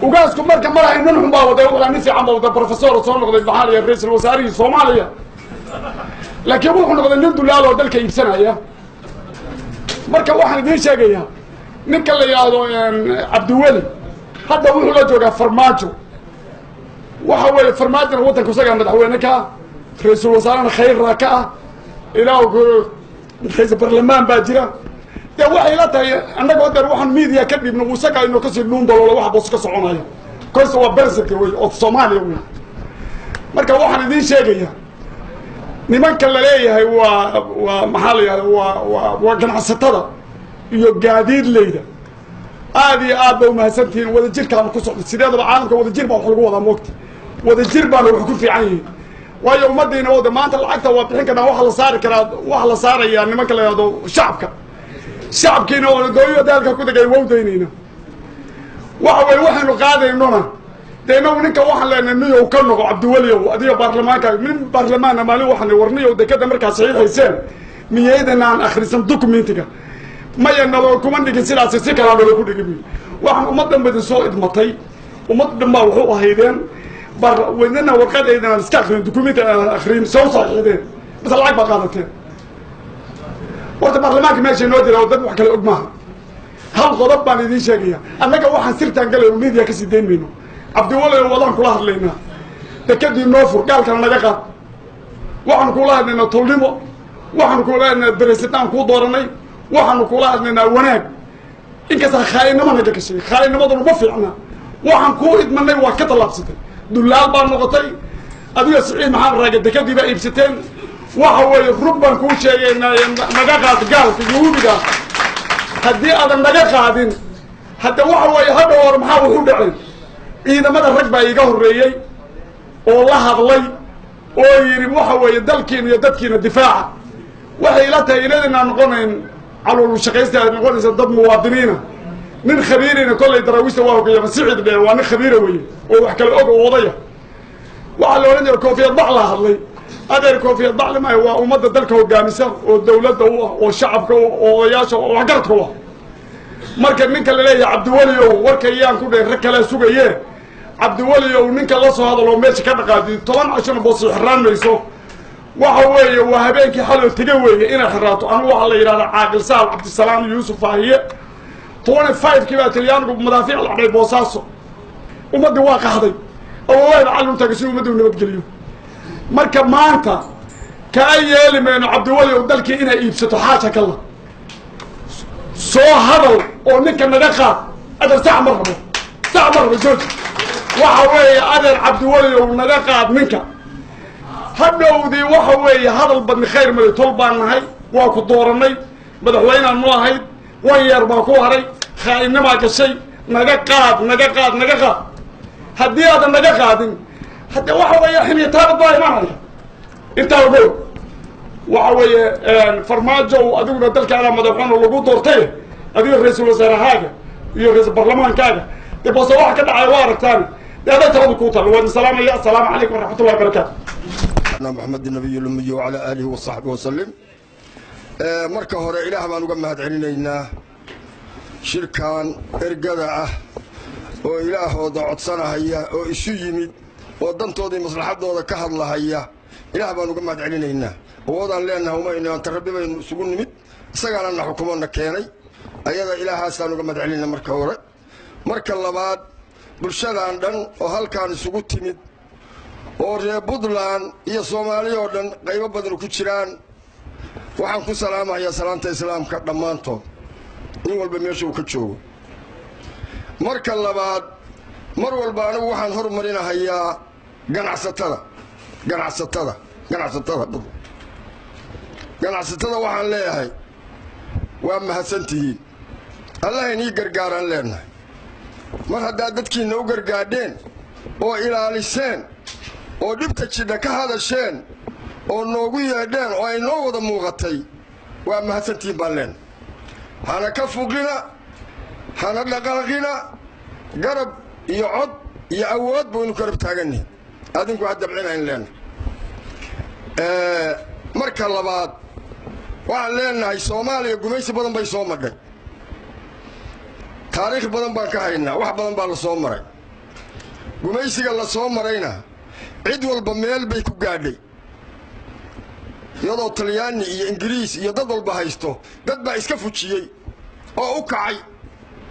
ugaasku. Marka malahay nin xun baa waday, wuxuu nin fiican baa waday, professor soo noqday, maxaa la ra'iisul wasaarihii Soomaaliya, laakiin wuxuu noqday nin dulaal oo dalka iibsanaya. Marka waxaan idiin sheegayaa ninka la yidhaahdo Cabdiweli hadda wuxuu la joogaa Farmaajo. Waxa weeye Farmaajona waddanka isagaa madaxweyne ka ah, ra-iisul wasaarena khayraa ka ah, ilaa ra-iisul barlamaan baa jira. Dee waxay la tahay annaga hadeer waxaan media ka dhibno isagaa inoo kasii dhuun daloolo waxa boos ka soconaya koyse waa president wey of Soomaaliya wey. Marka waxaan idiin sheegayaa nimanka la leeyahay waa maxaa la yihahda waa ganacsatada iyo gaadiidleyda, aad iyo aad ba umahadsantihiin. Wadajirkaanu ku socda. Sideedaba caalamka wadajir baa wax lagu wadaa, moogta wadajir baana wax ku fiican yihiin. Waayo ummadiina oo de maanta lacagta waa bixin karnaa, waxa la saari karaa, waxa la saarayaa nimanka la yihahdo shacabka, shacabkiina oo dooyo daalka ku degay waa udaynayna. Waxa weye waxaynu qaadaynona dee inagu ninka waxaan leenahay niyow ka noqo Cabdiweliow adiga baarlamaanka nin baarlamaanna maalin waxaan war niyow dekada markaa saxiixayseen miyaydanaan akhrisan documentiga? Maya, nabo kuma dhigin sidaasi, si kalaa nalo ku dhigi buy. Waxaan ummad dhan ba idin soo idmatay, ummad dhan baa wuxuu ahaydeen bar wadnana warqadaydan aan iska akrin, documenti aan akrin soo saxiixdeen, bas lacag baa qaadateen. Horta baarlamaanka meesha inoo jira oo dad wax kale og maaha. Hal qodob baan idiin sheegaya: annaga waxaan sirtaan galayno media kasii dayn mayno. Cabdiwale wadaan kula hadlaynaa, dekadii noo fur, gaalkana naga qaad. Waxaanu kula hadlaynaa tolnimo, waxaanu kula hadlaynaa beresidaan kuu dooranay, waxaanu kula hadlaynaa wanaag. Inkastaa khaainnimo naga gashay, khaa'inimaduna ma fiicna. Waxaan kuu idmanay waa ka tallaabsatay, dullaal baa noqotay adiga Siciid Maxamed Raage, dekadii baa iibsateen. Waxa weeye rug baan kuu sheegaynaa, naga qaad gaalka Yuhuudiga. Haddii aadan naga qaadin hadda waxa weeye hadha hore maxaa wuxu dhaceen? Ciidamada rag baa iiga horreeyey oo la hadlay oo yidhi waxa weeye dalkiina iyo dadkiina difaaca. Waxay ila tahay inaydinaa noqonayn caloolu shaqaysta, aad noqonaysa dad muwaadiniina. Nin khabiirina kollay daraawiista waa hogayama Sicid dheer, waa nin khabiira weye oo wax kale og oo odaya. Waxaa la odhan jira koofiyad bac la hadlay. Adeer, koofiyad bacli maayo, waa ummadda dalka hogaamisa oo dawladda u ah oo shacabka u oo odayaasha oo waxgaradka u ah. Marka ninka la leeyahay Cabdiweliow, warka iyaan ku dhayn, rag kalea sugaye. Cabdiweliow, ninka la soo hadaloo meesha ka dhaqaadiyo, 10 cashona boosi xirraan mayso. Waxa weeye waa habeenkii xaloo tege weeye inay xiraato. Anigu waxaa la yidhahdaa Caaqil Saal Cabdisalaam Yuusuf Faahiye. 25-kii baa Talyaanigu madaafiic lacdhay Boosaaso, ummaddii waa qaxday, awowayba cali u tagay si ummaddi u nabadgeliyo. Marka maanta Kaa yeeli mayno Cabdiweli ow dalkii inay iibsato. Xaaja kalla soo hadal oo ninka naga qaad. Adeer, sac ma rabo, sac ma rabo, jooji. Waxa weeye, adeer Cabdiweli ow, naga qaad ninka. Hadhowdii waxa weeye hadal badni khayr male. Tol baan nahay, waa ku dooranay, madaxweynaan nu ahayd, wan yeer baa ku haray, khaa'innimaa gashay. Naga qaad, naga qaad, naga qaad. Haddii aadan naga qaadin, haddee waxa weeye xiliyataabad baa imanaya. Intaa ogow, waxa weeye Farmaajo, adiguna dalkaada madaxweyne lagu doortay, adiga ra-iisul wasaarahaaga iyo ra-isul barlamaankaaga dee boose waxa ka dhacaya waa aragtaan. Dee aday taladu kuu taalo. Waa idin salaamaya. Assalaamu calaykum waraxmatullahi wabarakaatu. محمد النبي الأمي وعلى آله وصحبه وسلم. Marka hore Ilaah baan uga mahad celinaynaa shirkan ergada ah oo Ilaahooda codsanahaya oo isu yimid oo dantoodii maslaxadooda ka hadlahaya. Ilaah baan uga mahad celinaynaa. Awoodaan leenaha umaynu anta Rabbi baynu isugu nimid, isagaana na xukumona keenay. Ayada Ilaahaasaan uga mahad celinayna marka hore. Marka labaad, bulshadan dhan oo halkaan isugu timid oo reer Puntland iyo Soomaaliya oo dhan qaybo badan ku jiraan, waxaan ku salaamahayaa salaanta Islaamka dhammaantood, nin walba meesha uu ka joogo. Marka labaad, mar walba anigu waxaan hormarinahayaa ganacsatada, ganacsatada, ganacsatada. Ganacsatada waxaan leeyahay, waa mahadsantihiin, Allah inii gargaaraan leenahay. Mar haddaad dadkiinna u gargaadheen oo ilaaliseen oo dhibta jidha ka hadasheen oo noogu yeedheen oo ay noo wada muuqatay, waa mahadsantihiin baan leenahay. Hana ka fuqina, hana dhaqaaqina. Garab iyo cod iyo awood baynu garab taagannihin, adinku ha dabcinayn leenahay. Marka labaad, waxaan leenahay Soomaaliya gumaysi badan bay soo madhay, taariikh badan baan ka haynaa, wax badan baa la soo maray. Gumaysiga la soo marayna cid walba meel bay ku gaadhay. Iyadoo Talyaani iyo Ingiriis iyo dad walba haysto, dad baa iska fujiyey oo u kacay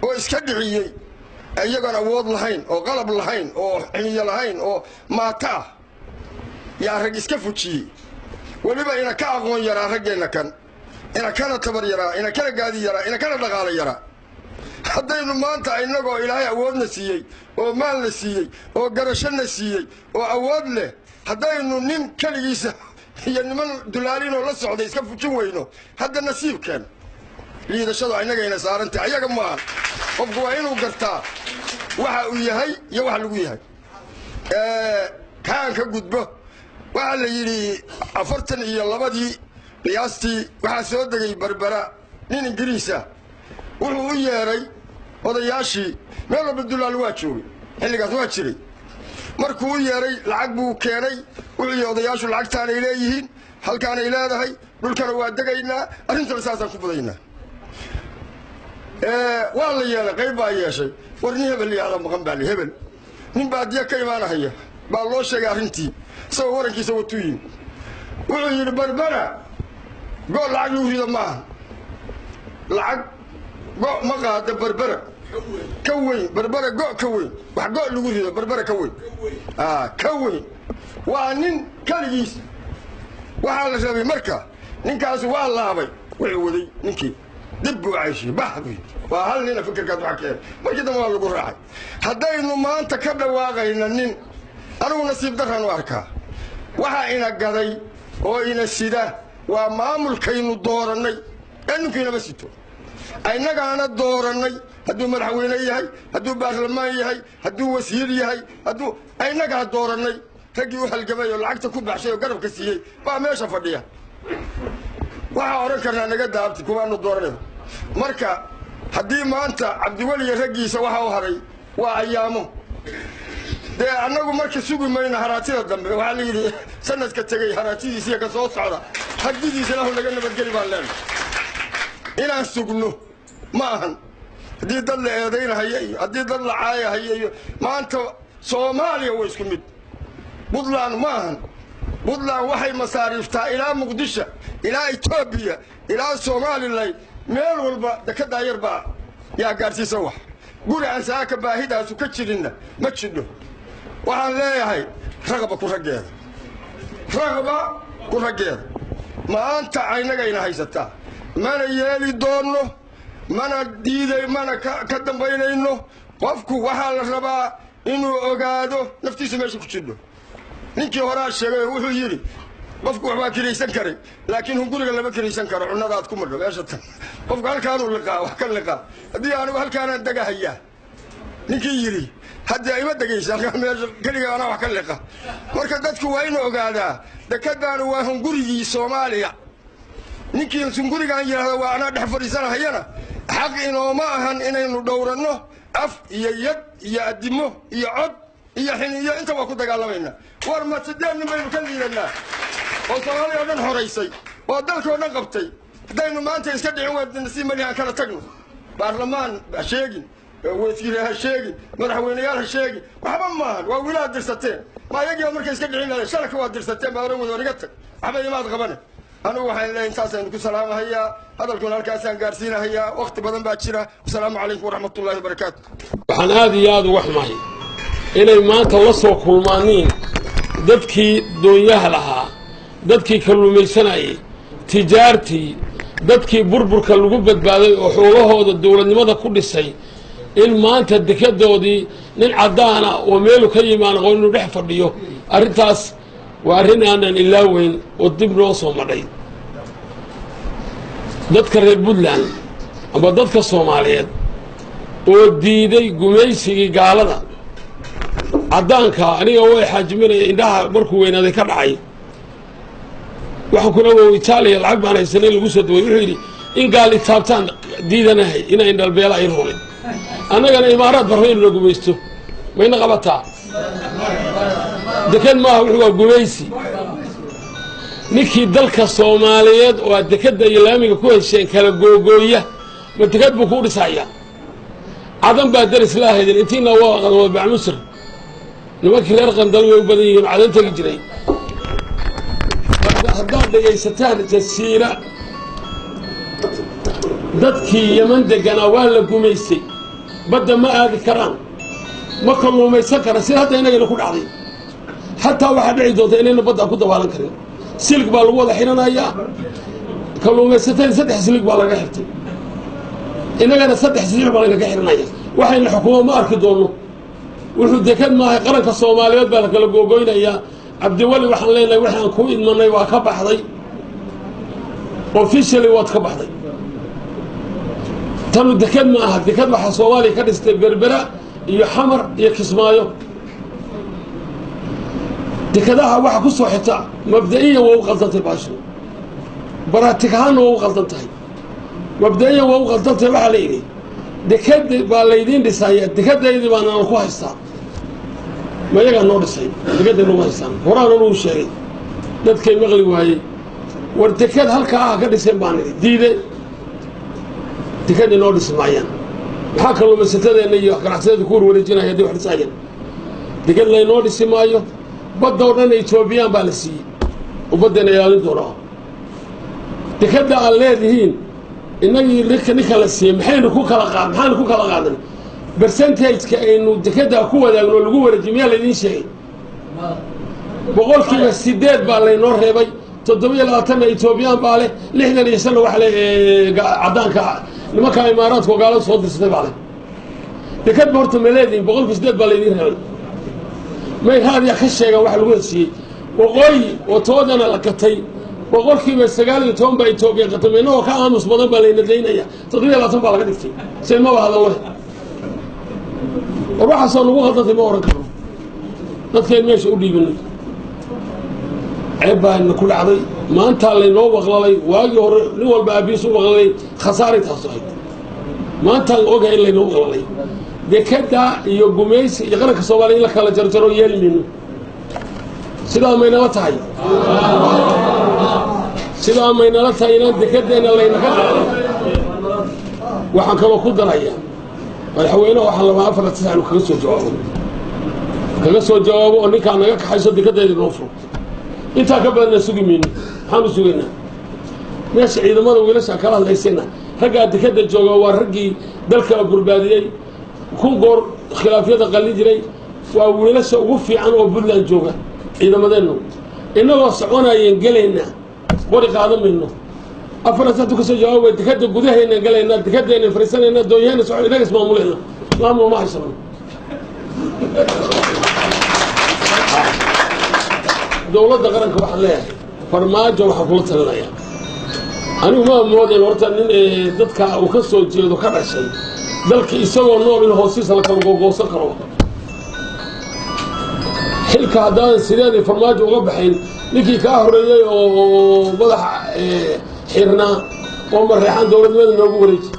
oo iska dhiciyey, iyagoon awood lahayn oo qalab lahayn oo xiniyo lahayn oo maata ah yaa rag iska fujiyey. Weliba ina ka aqoon yaraa raggeenna kan, ina kana tabar yaraa, ina kana gaadi yaraa, ina kana dhaqaalo yaraa. Haddaynu maanta innagoo Ilaahay awoodna siiyey oo maalna siiyey oo garashona siiyey oo awood leh, haddaynu nin keligiisa iyo niman dulaalinoo la socday iska fujin weyno, hadda nasiibkeen liidashadu innagayna saarantay, ayaga maaha. Qofku waa inuu gartaa waxa uu yahay iyo waxa lagu yahay. Kaan ka gudbo, waxaa la yidhi 42-dii qiyaastii waxaa soo degay Berbera nin Ingiriisa. Wuxuu u yeedhay odayaashii. Meel walba dulaal waa joogay xilligaas, waa jiray. Markuu u yeedhay, lacag buu keenay. Wuxuu yihi, odayaashu lacagtaanay leeyihiin, halkaanay leedahay, dhulkana waa degaynaa, arrintana saasaan ku budaynaa. Waa la yeelay, qayb baa yeeshay. War nin hebel yahda maqan baa li. Hebel nin baadiye ka imaanahaya baa loo sheegay arrintii. Isagoo warankiisa watuu yimi. Wuxuu yidhi, Berbera go' lacag lagu rido maaha, lacag go' ma qaado. Berbera ka weyn, Berbera go' ka weyn, wax go' lagu rido Berbera ka weyn, ka weyn. Waa nin keligiis waxaa la rabay. Marka ninkaas waa laabay wuxuu waday, ninkii dib buu cayshay, bax buu yidhi. Waa hal nina fikirkaas waxa keenay, markii dambe waa lagu raacay. Haddaynu maanta ka dhawaaqayna nin, anigu nasiib darran u arkaa. Waxa ina gaday oo ina sida waa maamulkaynu doorannay ee ninku inama sito. Innagaana doorannay, hadduu madaxweyne yahay, hadduu baarlamaan yahay, hadduu wasiir yahay, hadduu innagaa doorannay. Raggii u halgamay oo lacagta ku baxshay oo garabka siiyey baa meesha fadhiya. Waxaa odhan karnaa naga daabti kuwaanu dooranay. Marka haddii maanta Cabdiweli iyo raggiisa waxa u haray waa ayaamo, dee annagu marka sugi mayno haraatida dambe. Waxaa la yidhi sanadka tegey haraatidiisiiyo ka soo socda hagdidiisa Ilaahu naga nabadgeli baan leenahay. Inaan sugno ma ahan. Haddii dad la eedaynahaya iyo haddii dad la caayahaya iyo maanta Soomaaliya waa isku mid. Puntland ma ahan. Puntland waxay masaariiftaa ilaa Muqdisho, ilaa Etoobiya, ilaa Somalilan, meel walba dekedaa yar baa yaa gaadhsiisa. Wax guri aan saaka baahidaasu ka jirinna ma jidho. Waxaan leeyahay raqba ku raggeeda, raqba ku raggeeda. Maanta aynagayna haysataa, mana yeeli doonno, mana diiday, mana ka dambaynayno. Qofku waxaa la rabaa inuu ogaado naftiisa meesha ku jidho. Ninkii horaa sheegay oo wuxuu yidhi qofku waxbaa kiraysan karay, laakiin hunguriga lama kiraysan karo. Cunnadaad ku madho meesha tan, qofku halkaanuu liqaa, wax ka liqaa. Haddii anigu halkaanaan degahayaa, ninkii yidhi hadda ima degaysa halkaa meesha keliga anaa wax ka liqa. Marka dadku waa inuu ogaadaa dekadaanu waa hungurigii Soomaaliya. Ninkii hungurigaan yidhahda waa anaa dhex fadhiisanahayana, xaq inooma ahan inaynu dhowranno. Af iyo yad iyo addimo iyo cod iyo xiniyo inta waa ku dagaalamaynaa. War ma sideen nin baynu ka liidanaa oo Soomaaliya o dhan xoraysay oo dalkao dhan qabtay? Haddaynu maanta iska dhicin, waa nasiib mali aan kala tagno. Baarlamaan ha sheegin, wasiire ha sheegin, madaxweyneyaal ha sheegin, waxba maahan. Waa wiilaad dirsateen, ma ayagiiba markay iska dhicin lahayn shalaka waad dirsateen baa oran wada, war iga tag, waxba imaad qabane. Anigu waxaan leeyahay intaasaynu ku salaamahayaa, hadalkuna halkaasaan gaarsiinahayaa. Wakhti badan baa jira. Wasalaamu calaykum waraxmatullahi wabarakaatu. Waxaan aad iyo aad uga xumahay inay maanta la soo kulmaaniin dadkii doonyaha lahaa, dadkii kalluumaysanayay, tijaartii, dadkii burburka lagu badbaaday oo xoolahooda dowladnimada ku dhisay, in maanta dekedoodii nin caddaana oo meelu ka yimaan aqoon inuu dhex fadhiyo. Arrintaas waa arrin aanan ilaaweyn oo dib noo soo madhay. Dadka reer Puntland ama dadka Soomaaliyeed oo diiday gumaysigii gaalada caddaanka, aniga way xaajiminaya indhaha markuu weynaaday ka dhacay. Waxaan kula wow Itaaliya lacag baan haysanay lagu soo daway. Wuxuu yidhi in gaal itaabtaan diidanahay ina indhalbeela ay roonay. Annagana Imaaraad barro inuu na gumaysto mayna qabataa. Deked maaha, wuxuu waa gumaysi. Ninkii dalka Soomaaliyeed oo aad dekadda iyo laamiga ku hesheen kala googooya, ma dekad buu kuu dhisayaa? Cadan baa daris la ahaydeen, intiina waa wada bacmusir. Nimankii reer Qandal way u badan yihiin, Cadan tegi jiray. Haddaad dhegaysataan Jasiira, dadkii Yeman deganaa waa la gumaystay, badda ma aadi karaan, ma kalluumaysan karaan, sida hadda inagayna ku dhacday. Xataa waxaa dhici doonta inayna badda ku dabaalan karin, silig baa lagu wada xidhanayaa. Kalluumaysatada 3 silig baa laga xirtay, innagana 3 silig baa lagaga xidhanaya. Waxayna xukumo ma arki doonno. Wuxuu dekad maahay, qaranka Soomaaliyeed baa la kala googoynayaa. Cabdiweli, waxaan leenahay waxaan ku idmanay waa ka baxday, officially waad ka baxday. Tanu dekad ma aha. Dekad waxaa Soomaaliya ka dhistay Berbera iyo Xamar iyo Kismaayo. Dekadaha waxa ku soo xita mabda'iyan waa u qaldantay baashu, baraatig ahaanna waa u qaldan tahay. Mabda'iyan waa u qaldan tahay. Waxaa la yidhi dekad baa laydiin dhisaya, dekadaydii baanana ku haystaa. Ma iyagaa noo dhisay dekaday nagu haystaan? Horaana nagu sheegay, dadkay maqli waayey. War dekad halkaa ah ka dhiseen baan idhi, diiday. Dekad inoo dhisi maayaan. Maxaa kalluumaysatadeenna iyo ganacsatada ku warwareejinaya hadday wax dhisayaan? Dekad laynoo dhisi maayo. Badda oo dhan Etoobiyaan baa la siiyey oo baddeena ilaalin doonaa. Dekadda aad leedihiin innagii ninka la siiyey, maxaynu ku kala qaad, maxaanu ku kala qaadan? Percentage-ka aynu dekaddaa ku wadaagno oo lagu wareejiy miyaa laydiin sheegay? 8% baa laynoo reebay, 27-na Etoobiyaan baa leh, 65-na waxa le caddaanka, nimanka Imaaraadka oo gaalada soo dirsatay baa leh. Dekad ba horta ma leedihin? 8% baa laydiin reebay. May raadiya ka sheegaan waxa lagu heshiiyey? Waqooyi oo toodana la gatay, 19% baa Etoobiya gatay. Inagoo ka aamus badan baa layna daynaya, 27 baa laga dhigtay. Se maba hadallo. War waxaasoo nagu khaldantay ma oran karno. Dadkayn meesha u dhiibanay, ceeb baana ku dhacday. Maantaa laynoo waqlalay. Waagii hore nin walba aabihiis u waqlalay, khasaaray taasu ahayd. Maantaan ogahay in laynoo waqlalay. Dekadda iyo gumaysi iyo qaranka Soomaaliya in la kala jarjaro yeeli mayno. Sidaa maynala tahay? Sidaa maynala tahay inaan dekadeenna laynaka qaadan? Waxaan kaloo ku darayaa madaxweyneha, waxaa labaa 4 9 inuu kaga soo jawaabo, kaga soo jawaabo oo ninkaa naga kaxayso, dekadayda noo furo. Intaa ka badanna sugi mayno. Maxaanu sugaynaa? Meesha ciidamada wiilasha kala hadlaysayna, raggaa dekadda jooga waa raggii dalka burbaadiyey, kun goor khilaafyada qallin jiray. Waa wiilasha ugu fiican oo Puntland jooga ciidamadeennu. Innagoo soconayeen gelaynaa. Qori qaadan mayno. Afarasatu kasoo jawaab way dekada gudahayna galaynaa, dekadayna fariisanayna, doonyahayna soco, inaga ismaamulayna, maamul ma haysano. Dowladda qaranka waxaan leeyahay, Farmaajo waxaan kula talinaya, anigu ma moodayn horta nin dadka uu ka soo jeedo ka dhashay dalka isagoo nool in hoostiisa la kala googoosan karo. Xilka haddaadan sideedii Farmaajo uga baxayn, ninkii kaa horreeyey oo madaxa xirnaa oo Mareexaan dowladnimada noogu wareeji.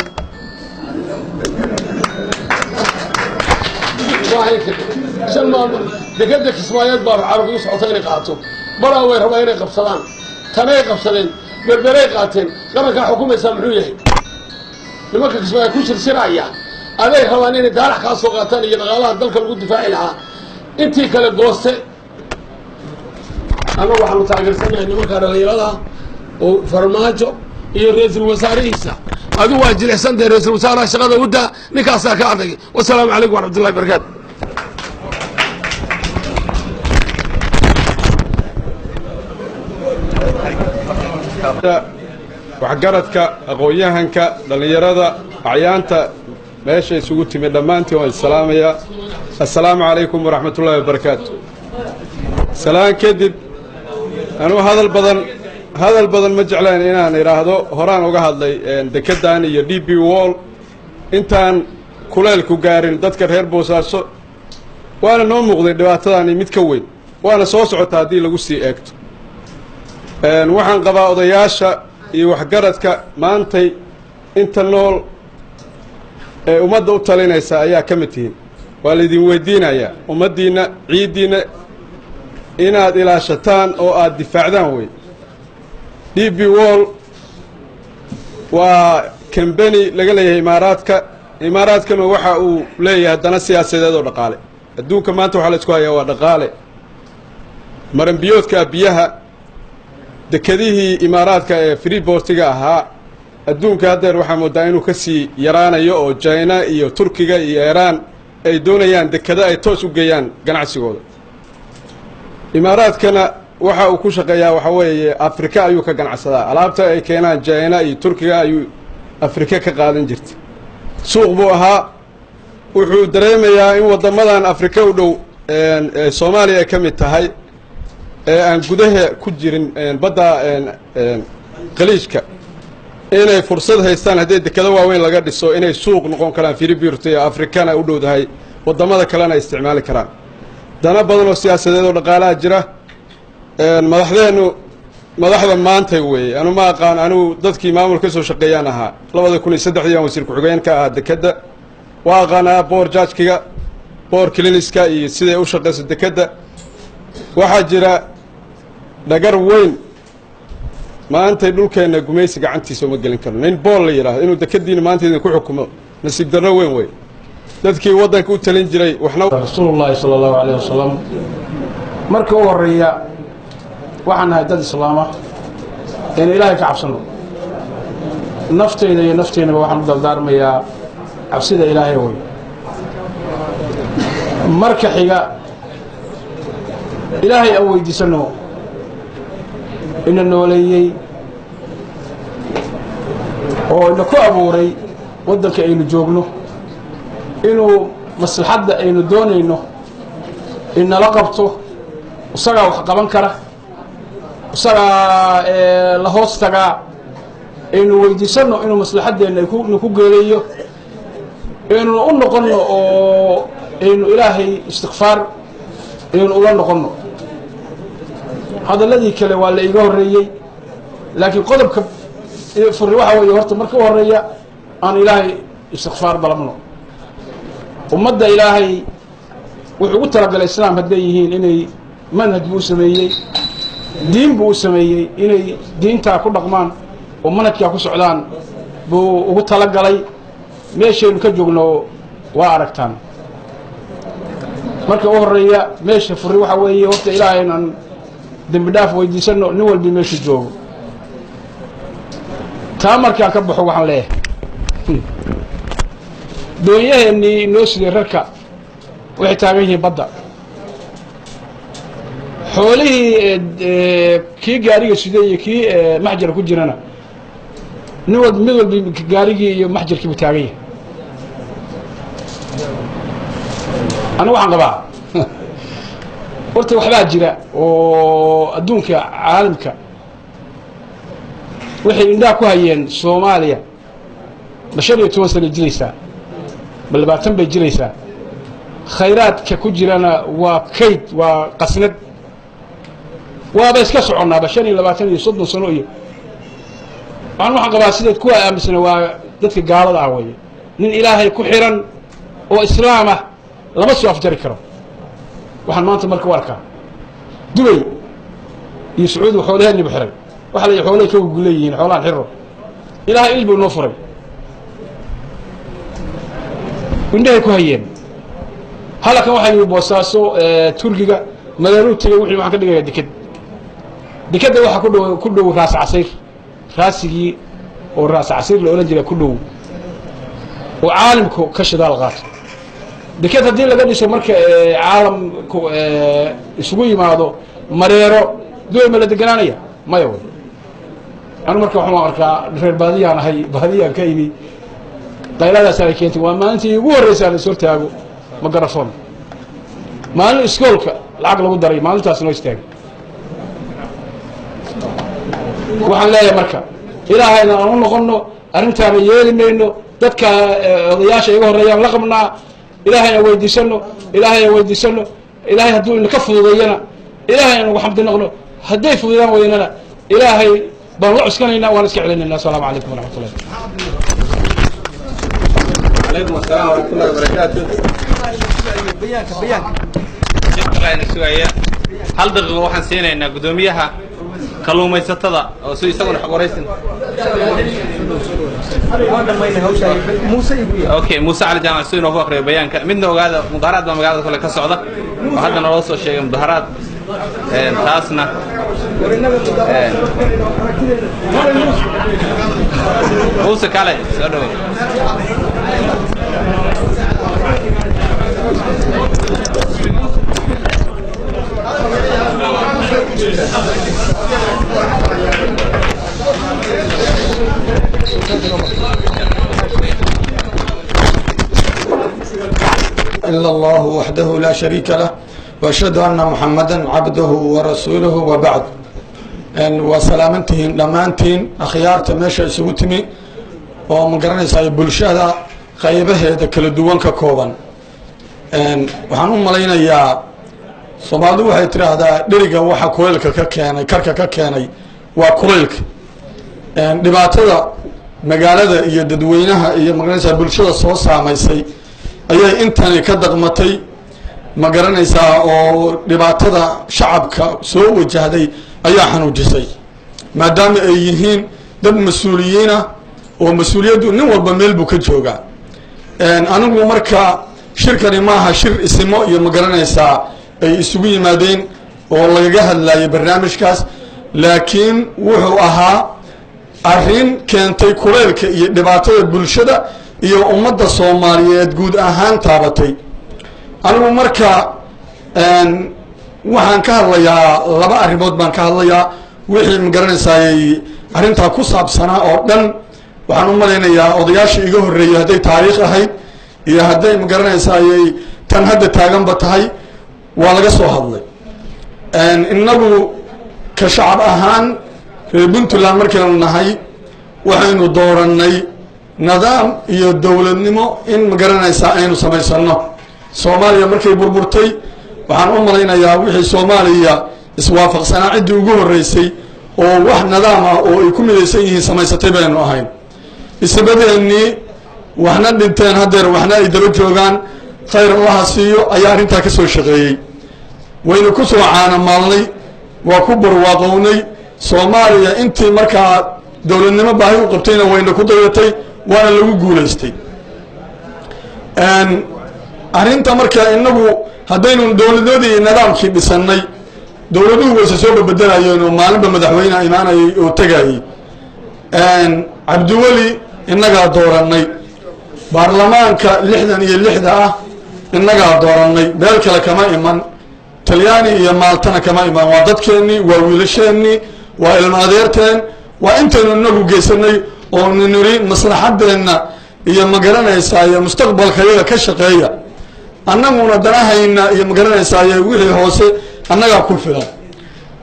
Shan maalmo dekada Kismaayeed baa carab u socota inay qaato, Baraa way rabaa inay qabsadaan, tanay qabsadeen, Berberay qaateen. Qarankaa xukumaysaa muxuu yahay? Nimanka Kismaayo ku shirshiraya aday rabaan inay daalax kaa soo qaataan iyo dhaqaalaha dalka lagu difaaci lahaa intii kale gooste. Annagu waxaanu taageersanahay nimanka dhallinyarada oo Farmaajo iyo ra-iisul wasaarihiisa. Adigu waa jilicsantahay, ra-iisul wasaaraha shaqada u daa, ninkaasaa ka adag. Wasalaamu calaykum waraxmatullahi barakaatu. Waxgaradka, aqoon-yahanka, dhallinyarada, acyaanta meesha isugu timi, dhammaantiin waan isalaamayaa. Assalaamu calaykum waraxmatullaahi wabarakaatu. Salaan kadib, anuu hadal badan ma jeclayn inaan idhaahdo. Horaan uga hadlay dekeddan iyo DP World intaan kuleelku gaarin dadka reer Boosaaso. Waana noo muuqday dhibaatadaani mid ka weyn, waana soo socotaa haddii lagu sii eegto. Waxaan qabaa odayaasha iyo waxgaradka maantay inta nool ee ummadda u talinaysa ayaa ka mid tihiin. Waa laydin weydiinayaa ummaddiinna, ciiddiinna inaad ilaashataan oo aad difaacdaan. Wey DP World waa company laga leeyahay Imaaraadka. Imaaraadkana waxa uu leeyahay haddana siyaasadeed oo dhaqaale. Adduunka maanta waxaa la isku hayaa waa dhaqaale. Maranbiyoodka biyaha, dekedihii Imaaraadka ee freeportiga ahaa, adduunka haddeer waxaa moodaa inuu ka sii yaraanayo oo China iyo Turkiga iyo Iiraan ay doonayaan dekado ay toos u geeyaan ganacsigooda. Imaaraadkana waxa uu ku shaqeeyaa waxa weeye Afrika ayuu ka ganacsadaa. Alaabta ay keenaan China iyo Turkiga ayuu Afrika ka qaadan jirta, suuq buu ahaa. Wuxuu dareemayaa in waddamadan Afrika u dhow, Soomaaliya ay ka mid tahay, ee aan gudaha ku jirin badda Khaliijka, inay fursad haystaan haddii dekado waaweyn laga dhiso, inay suuq noqon karaan freeport iyo Afrikana u dhowdahay, waddamada kalena ay isticmaali karaan. Dana badan oo siyaasadeed oo dhaqaalaha jira. Madaxdeennu, madaxda maantay weeye, anu ma aqaan. Anigu dadkii maamul ka soo shaqeeyaan ahaa. 2003-dii aan wasiir ku-xigeen ka ahaa dekedda. Waa aqaanaa port chargekiga, port clearanceka iyo siday u shaqeyso dekedda. Waxaa jira dhagar weyn. Maantay dhulkeenna gumaysi gacantiisa uma gelin karno. Nin Bool la yidhaahdo inuu dekadiina maanta idinku xukumo nasiib darro weyn wey. Dadkii waddanka u talin jiray waxna Rasuulullaahi sala Allahu calayh wasalam. Marka u horreeya, waxaan nahay dad Islaama aynu Ilaahay ka cabsanno. Naftayda iyo nafteynaba waxaan u dardaarmayaa cabsida Ilaahay wey. Marka xiga, Ilaahay aan weydiisanno ina nooleeyey oo ina ku abuuray waddanka aynu joogno inuu maslaxadda aynu doonayno inala qabto. Isagaa wax qaban kara, isagaa la hoos tagaa. Aynu weydiisanno inuu maslaxaddeenna ina ku geeleeyo. Aynu u noqonno oo aynu Ilaahay istikfaar aynu ula noqonno. Hadalladii kale waa la iiga horreeyey, laakiin qodobka furi waxa weeye, horta marka u horreeya aan Ilaahay istikfaar dalabno. Ummadda Ilaahay wuxuu ugu talagalay Islaam hadday yihiin inay manhaj buu u sameeyey, diin buu u sameeyey, inay diintaa ku dhaqmaan oo manhajkaa ku socdaan buu ugu talagalay. Meeshaynu ka joogno waa aragtaan. Marka u horreeya, meesha furi waxa weeye, horta Ilaahay inaan dembi dhaaf weydiisanno, nin walbi meeshu joogo. Taa markaan ka baxo, waxaan leeyahay doonyaheennii inoo siday rarka waxay taagan yihiin badda. Xoolihii Kii gaariga siday iyo kii maxjara ku jirana nin wal mid walba gaarigii iyo maxjarkii buu taagan yahay. Anigu waxaan qabaa horta waxbaa jira oo adduunka caalamka waxay indhaha ku hayeen Soomaaliya ma 15 sano jiraysaa ma 20 bay jiraysaa, khayraadka ku jirana waa kayd, waa qasnad, waaba iska soconnaaba 25 iyo 30 sano. Iyo waxaan qabaa sidaad kuwa aaminsana waa dadka gaalada ah weeye. Nin ilaahay ku xiran oo islaam ah lama soo afjari karo. Waxaan maanta marka u arkaa Dubay iyo Sacuudi xoolaheennibu xiray, waxa la xoolahay ka guguleeyihiin xoolahan xiro, ilaahay il buu noo furay, indhahay ku hayeen. Halkan waxaa yimi Boosaaso Turkiga magaaluu tegay, wixii waxaan ka dhigayaa deked. Dekedda waxaa ku dhow Raas Casayr, raasigii oo Raas Casayr la odhan jiray ku dhow oo caalamku ka shidaal qaato. Deked haddii laga dhiso marka caalamku isugu yimaado mareero Dubay ma la deganaanaya? Maya wey. Anu marka waxaan arkaa reer baadiyaan ahay, baadiyaan ka imi, qayladaasaa ay keentay. Waa maalintii ugu horreysa aan is hortaago mikrofon, maalin iskoolka lacag lagu daray, maalintaas noo istaagay. Waxaan leeyahay marka ilaahayna aan u noqonno, arrintaana yeeli mayno. Dadka odayaasha iga horreeyaan la qabnaa, ilaahayna weydiisano, ilaahayna weydiisano. Ilaahay hadduu inaka fududeeyana ilaahay aan ugu xamdi noqno, hadday fududaan weynana ilaahay baan la cuskanaynaa, waan iska celinaynaa. Asalaamu calaykum waraxmatullahi. عليكم السلام ورحمة الله وبركاته. Hal daqiiqo waxaan siinaynaa guddoomiyaha kalluumaysatada oo si isaguna xog waraysin. Okay, Muuse Cali Jaamac si inoogu akhriyo bayaanka. Midna ogaada, mudaharaad baa magaalada kale ka socda oo hadda naloo soo sheegay mudaharaad, taasna Muuse kale soo dhawo. إلا الله وحده لا شريك له، وأشهد أن محمدا عبده ورسوله، وبعد. وسلامتين لمانتين أخيارta meesha isugu timi oo ma garanaysaa bulshada qaybaheeda kala duwan ka kooban. Waxaan u malaynayaa Soomaalidu waxay tiraahdaa dheriga waxa kulaylka ka keenay, karka ka keenay waa kulaylka. Dhibaatada magaalada iyo dadweynaha iyo ma garanaysaa bulshada soo saamaysay ayay intani ka daqmatay, ma garanaysaa, oo dhibaatada shacabka soo wajahday ayaa xanuujisay, maadaama ay yihiin dad mas-uuliyiinah oo mas-uuliyaddu nin walba meel buu ka joogaa. Anigu marka shirkani maaha shir isimo iyo ma garanaysaa ay isugu yimaadeen oo lagaga hadlayay barnaamijkaas, laakiin wuxuu ahaa arrin keentay kuleylka iyo dhibaatada bulshada iyo ummadda Soomaaliyeed guud ahaan taabatay. Anigu marka waxaan ka hadlayaa laba arrimood baan ka hadlayaa. Wixii ma garanaysaayay arrintaa ku saabsanaa oo dhan waxaan u malaynayaa odayaasha iga horreeyay, hadday taariikh ahayd iyo hadday ma garanaysaayay tan hadda taaganba tahay, waa laga soo hadlay. Innagu ka shacab ahaan reer Puntland markaynu nahay waxaynu doorannay nidaam iyo dowladnimo in ma garanaysaa aynu samaysano. Soomaaliya markay burburtay waxaan u malaynayaa wixii Soomaaliya iswaafaqsanaa ciddii ugu horreysay oo wax nidaam ah oo ay ku midaysan yihiin samaysatay baynu ahayn. Isbadeennii waxna dhinteen haddeer, waxna ay daba joogaan, khayr Allaha siiyo, ayaa arrintaa ka soo shaqeeyey. Waynu ku soo caanamaalnay, waa ku barwaaqownay. Soomaaliya intii markaa dowladnimo baahi u qabtayna wayna ku dayatay, waana lagu guulaystay arrinta. Marka inagu haddaynu dowladnimadii iyo nidaamkii dhisannay, dowladuhu wayse soo babedelayeen oo maalinba madaxweyneha imaanayay oo tegayey. Cabdiweli innagaa doorannay, baarlamaanka 66-da ah innagaa doorannay, meel kale kama iman, Talyaani iyo Maaltana kama iman, waa dadkeennii, waa wiilasheennii, Waa ilma adeerteen, waa intaynu inagu geysanay oo niri maslaxadeenna iyo, ma garanaysaa, iyo mustaqbalkayaga ka shaqeeya, annaguna danahayna iyo, ma garanaysaa, wixii hoose annagaa ku filan.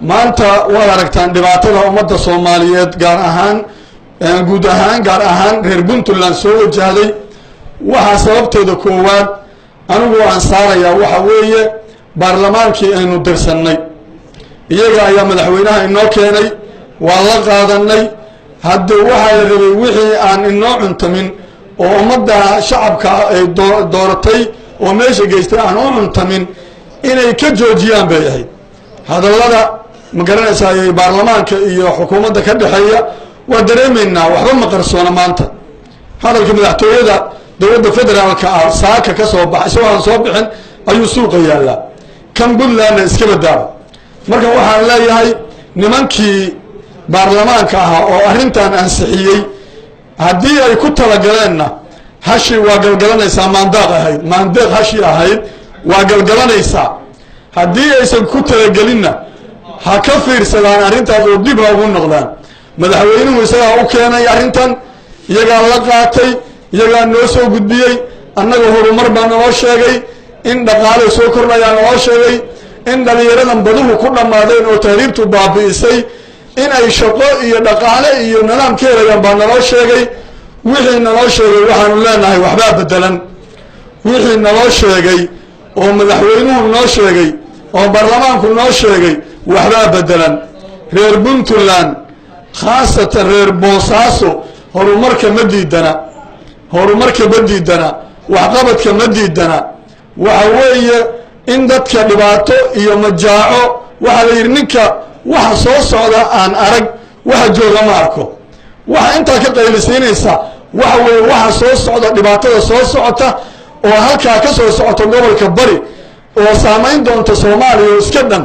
Maanta waad aragtaan dhibaatada ummadda Soomaaliyeed, gaar ahaan, guud ahaan, gaar ahaan reer Puntland soo wajahday. Waxaa sababteeda koowaad anigu aan saarayaa waxa weeye baarlamaankii aynu dirsannay. Iyaga ayaa madaxweynaha inoo keenay, waa la qaadanay. Hadde waxaa la rabay wixii aan inoo cuntamin oo ummadda shacabka ay dooratay oo meesha geystay aan u cuntamin inay ka joojiyaan bay ahayd. Hadallada, ma garanaysaa, baarlamaanka iyo xukuumadda ka dhexeeya waa dareemaynaa, waxba ma qarsoona. Maanta hadalka madaxtooyada dowladda federaalka ah saaka ka soo baxay, isagoo aan soo bixin ayuu suuqa yaallaa. Kan Puntlandna iska badaaba. Marka waxaan leeyahay nimankii baarlamaanka ahaa oo arrintan ansixiyey, haddii ay ku talagaleenna, hashi waa galgalanaysaa maandaaq ahayd, maandeeq hashi ahayd waa galgalanaysaa. Haddii aysan ku talagelinna, ha ka fiirsadaan arrintaas oo dib ha ugu noqdaan. Madaxweynuhu isagaa u keenay arrintan, iyagaa la qaatay, iyagaa noo soo gudbiyey. Annaga horumar baa naloo sheegay, in dhaqaale soo kordhayaa naloo sheegay, in dhallinyaradan baduhu ku dhammaadeen oo tahriibtu baabi'isay in ay shaqo iyo dhaqaale iyo nidaam ka helayaan baa naloo sheegay. Wixii naloo sheegay waxaanu leenahay waxbaa bedelan. Wixii naloo sheegay oo madaxweynuhu noo sheegay oo baarlamaanku noo sheegay waxbaa bedelan. Reer Puntland, khaasatan reer Boosaaso, horumarka ma diidana, horumarka ma diidana, waxqabadka ma diidana. Waxa weeye in dadka dhibaato iyo majaaco, waxaa la yidhi ninka waxa soo socda aan arag, waxa jooga ma arko. Waxa intaa ka qaylisiinaysa waxa weeye waxa soo socda, dhibaatada soo socota oo halkaa ka soo socota gobolka Bari oo saamayn doonta Soomaaliya oo iska dhan,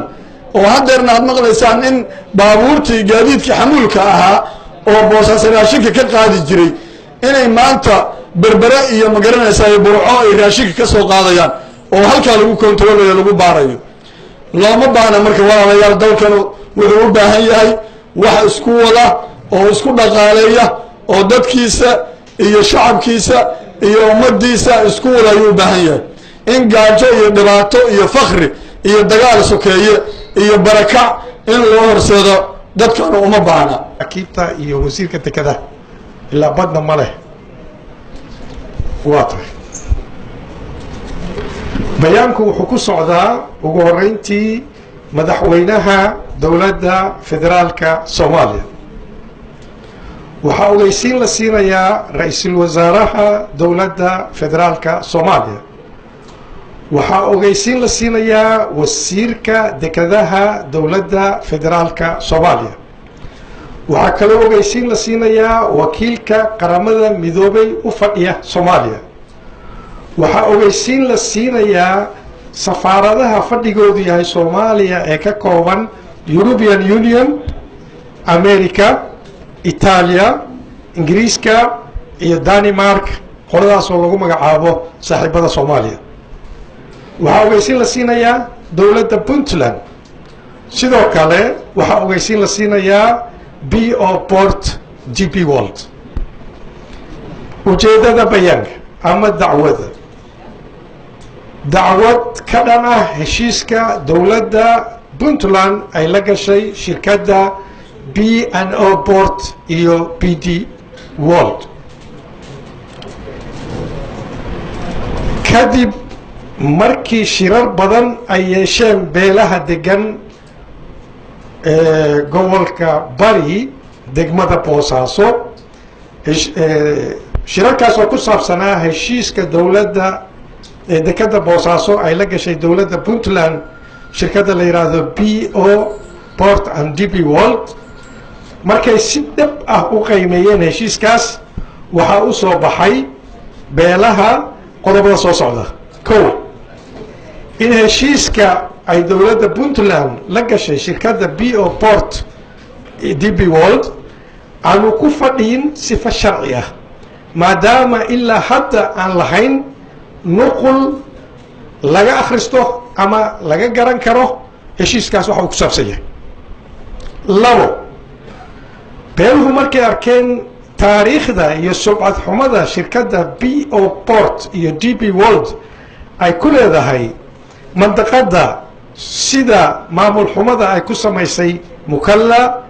oo haddeerna aad maqlaysaan in baabuurtii gaadiidka xamuulka ahaa oo Boosaaso raashinka ka qaadi jiray inay maanta Berbere iyo, ma garanaysaa, Burco ay raashinka ka soo qaadayaan oo halkaa lagu kontaroolayo, lagu baarayo. Looma baahna. Marka walaalayaal, dalkanu wuxuu u baahan yahay wax isku wada oo isku dhaqaaleeya oo dadkiisa iyo shacabkiisa iyo ummadiisa isku wada ayuu u baahan yahay. In gaajo iyo dhibaato iyo fakri iyo dagaal sokeeye iyo barakac in loo horseedo dadkanu uma baahna. Akiibta iyo wasiirka dekada ilaa badna ma leh. Waa tahay, bayaanku wuxuu ku socdaa ugu horeyntii madaxweynaha dowladda federaalka Soomaaliya. Waxaa ogeysiin la siinayaa ra-iisul wasaaraha dowladda federaalka Soomaaliya. Waxaa ogeysiin la siinayaa wasiirka dekadaha dowladda federaalka Soomaaliya. Waxaa kaloo ogeysiin la siinayaa wakiilka Qaramada Midoobay u fadhiya Soomaaliya. Waxaa ogeysiin la siinayaa safaaradaha fadhigoodu yahay Soomaaliya ee ka kooban European Union, America, Itaaliya, Ingiriiska iyo Denmark, qoladaas oo lagu magacaabo saaxiibada Soomaaliya. Waxaa ogeysiin la siinayaa dowladda Puntland. Sidoo kale waxaa ogeysiin la siinayaa B O Port DP World. Ujeeddada bayaanka ama dacwada: dacwad ka dhan ah heshiiska dowladda Puntland ay la gashay shirkadda B and O Port iyo DP World. Kadib markii shirar badan ay yeesheen beelaha degan gobolka Bari, degmada Boosaaso, shirarkaas oo ku saabsanaa heshiiska dowladda dekadda Boosaaso ay la gashay dowladda Puntland, shirkadda la yidhaahdo B O Port and DP World, markay si dhab ah u qiimeeyeen heshiiskaas, waxaa u soo baxay beelaha qodobada soo socda: ko, in heshiiska ay dowladda Puntland la gashay shirkadda B O Port DP World aanu ku fadhiyin sifo sharci ah, maadaama ilaa hadda aan lahayn nuqul laga akhristo ama laga garan karo heshiiskaas waxa uu ku saabsan yahay. Labo, Beeluhu markay arkeen taariikhda iyo sumcad xumada shirkadda B O Port iyo DP World ay ku leedahay mandaqadda, sida maamul xumada ay ku samaysay Mukalla,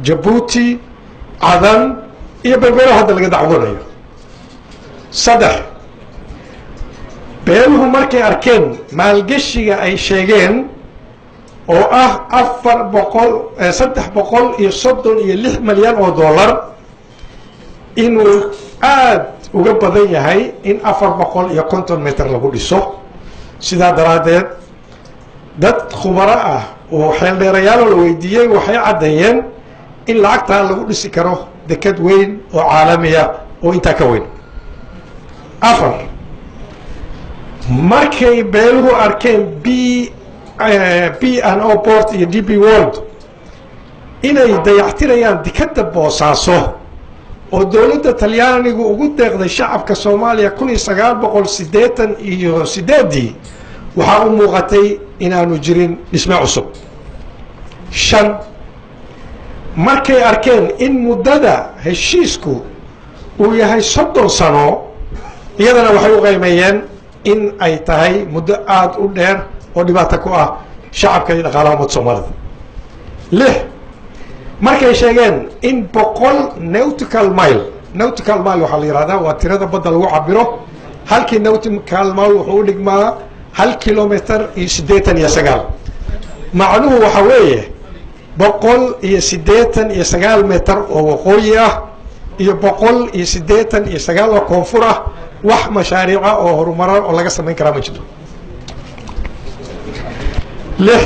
Jabuuti, Cadan iyo Berbero hadda laga dacwoonayo. Saddex, beeluhu markay arkeen maalgeshiga ay sheegeen oo ah 400, 336 milyan oo dollar, inuu aad uga badan yahay in 450 meter lagu dhiso. Sidaa daraaddeed, dad khubaro ah oo xeeldheerayaalo la weydiiyey waxay caddeeyeen in lacagtaa lagu dhisi karo deked weyn oo caalamiya oo intaa ka weyn. Afar, markay beeluhu arkeen B and O Port iyo DP World inay dayactirayaan dekadda Boosaaso oo dowladda Talyaanigu ugu deeqday shacabka Soomaaliya 1988-dii, waxaa u muuqatay inaanu jirin dhisme cusub. Shan, markay arkeen in muddada heshiisku uu yahay 30 sano, iyadana waxay u qiimeeyeen in ay tahay muddo aada u dheer oo dhibaato ku ah shacabka iyo dhaqaalaha ummadda Soomaalida. Lix, markay sheegeen in 100 nautical mile, nautical mile waxaa la yihahdaa waa tirada badda lagu cabiro, halkii nautical mile wuxuu u dhigmaa 1 kilometer iyo 89. Macnuhu waxa weeye 189 meter oo waqooyi ah iyo 189 oo koonfur ah, wax mashaariica oo horumara oo laga samayn karaa ma jirto. Lix,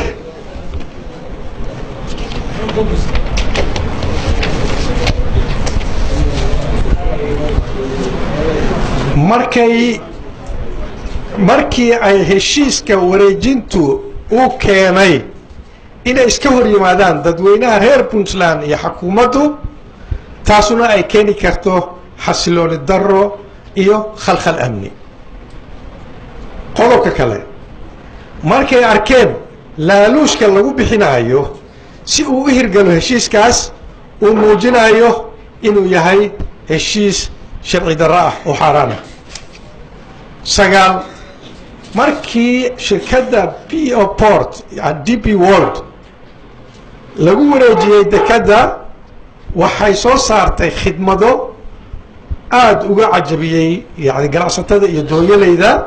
markii ay heshiiska wareejintu u keenay inay iska hor yimaadaan dadweynaha reer Puntland iyo xukuumaddu, taasuna ay keeni karto xasilooni daro iyo khalkhal amni. Qodobka kale, markay arkeen laaluushka lagu bixinaayo si uu u hirgalo heshiiskaas uu muujinayo inuu yahay heshiis sharci darro ah oo xaaraan ah. Sagaal, markii shirkadda B O Port DP World lagu wareejiyey dekadda, waxay soo saartay khidmado aada uga cajabiyey yani ganacsatada iyo doonyalayda,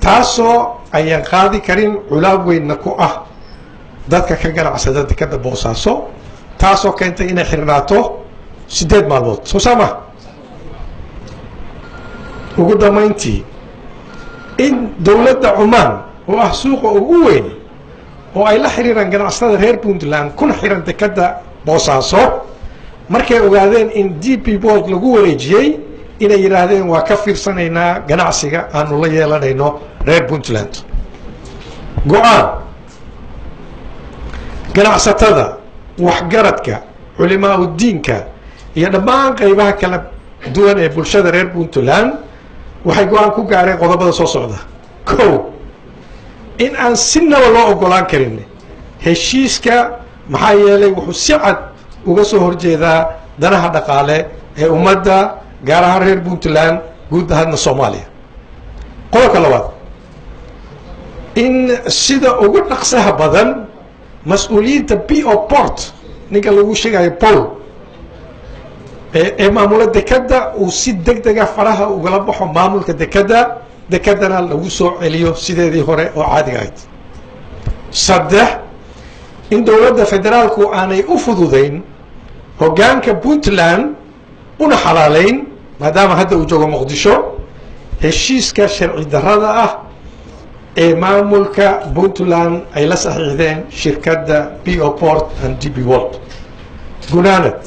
taasoo ayaan qaadi karin, culaab weynna ku ah dadka ka ganacsada dekadda Boosaaso, taasoo keentay inay xirnaato 8 maalmood. Soo saama ugu dambayntii, in dowladda Cumaan oo ah suuqa ugu weyn oo ay la xiriiraan ganacsatada reer Puntland kuna xiran dekadda Boosaaso, markay ogaadeen in DP World lagu wareejiyey, inay yidhaahdeen waa ka fiirsanaynaa ganacsiga aanu la yeelanayno reer Puntland. Go-aan: ganacsatada, waxgaradka, culimaa udiinka iyo dhammaan qaybaha kala duwan ee bulshada reer Puntland waxay go-aan ku gaareen qodobada soo socda. Ko, in aan sinaba loo ogolaan karin heshiiska, maxaa yeelay wuxuu si cad uga soo horjeedaa danaha dhaqaale ee ummadda, gaar ahaan reer Puntland, guud ahaadna Soomaaliya. Qodobka labaad, in sida ugu dhaqsaha badan mas-uuliyiinta B O Port, ninka lagu sheegayo Paul ee maamula dekadda, uu si deg dega faraha ugala baxo maamulka dekadda, dekeddana lagu soo celiyo sideedii hore oo caadiga ahayd. Saddex, in dowladda federaalku aanay u fududayn hoggaanka Puntland una xalaaleyn, maadaama hadda uu joogo Muqdisho, heshiiska sharci darrada ah ee maamulka Puntland ay la saxiixdeen shirkadda B O Port and DP World. Gunaanad: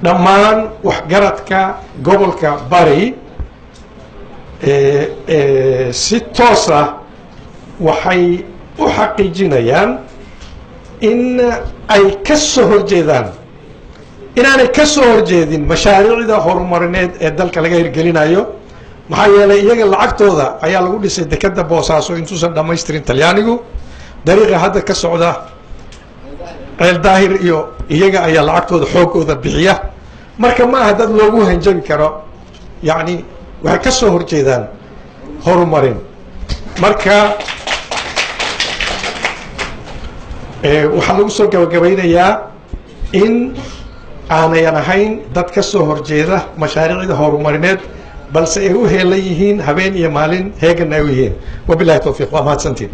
dhammaan waxgaradka gobolka Bari si toos ah waxay u xaqiijinayaan in ay ka soo horjeedaan, inaanay ka soo horjeedin mashaariicda horumarineed ee dalka laga hirgelinayo, maxaa yeelay iyaga lacagtooda ayaa lagu dhisay dekadda Boosaaso intuusan dhammaystirin Talyaanigu, dariiqa hadda ka socda. Ceel Daahir iyo iyaga ayaa lacagtooda xoogooda bixiya. Marka ma aha dad loogu hanjabi karo, yacni waxay ka soo horjeedaan horumarin. Marka waxaa lagu soo gabagabaynayaa in aanayan ahayn dad ka soo horjeeda mashaariicda horumarineed, balse ay u heelan yihiin habeen iyo maalin, heeganna ay u yihiin. Wabilahi towfiiq, waa mahadsantiin.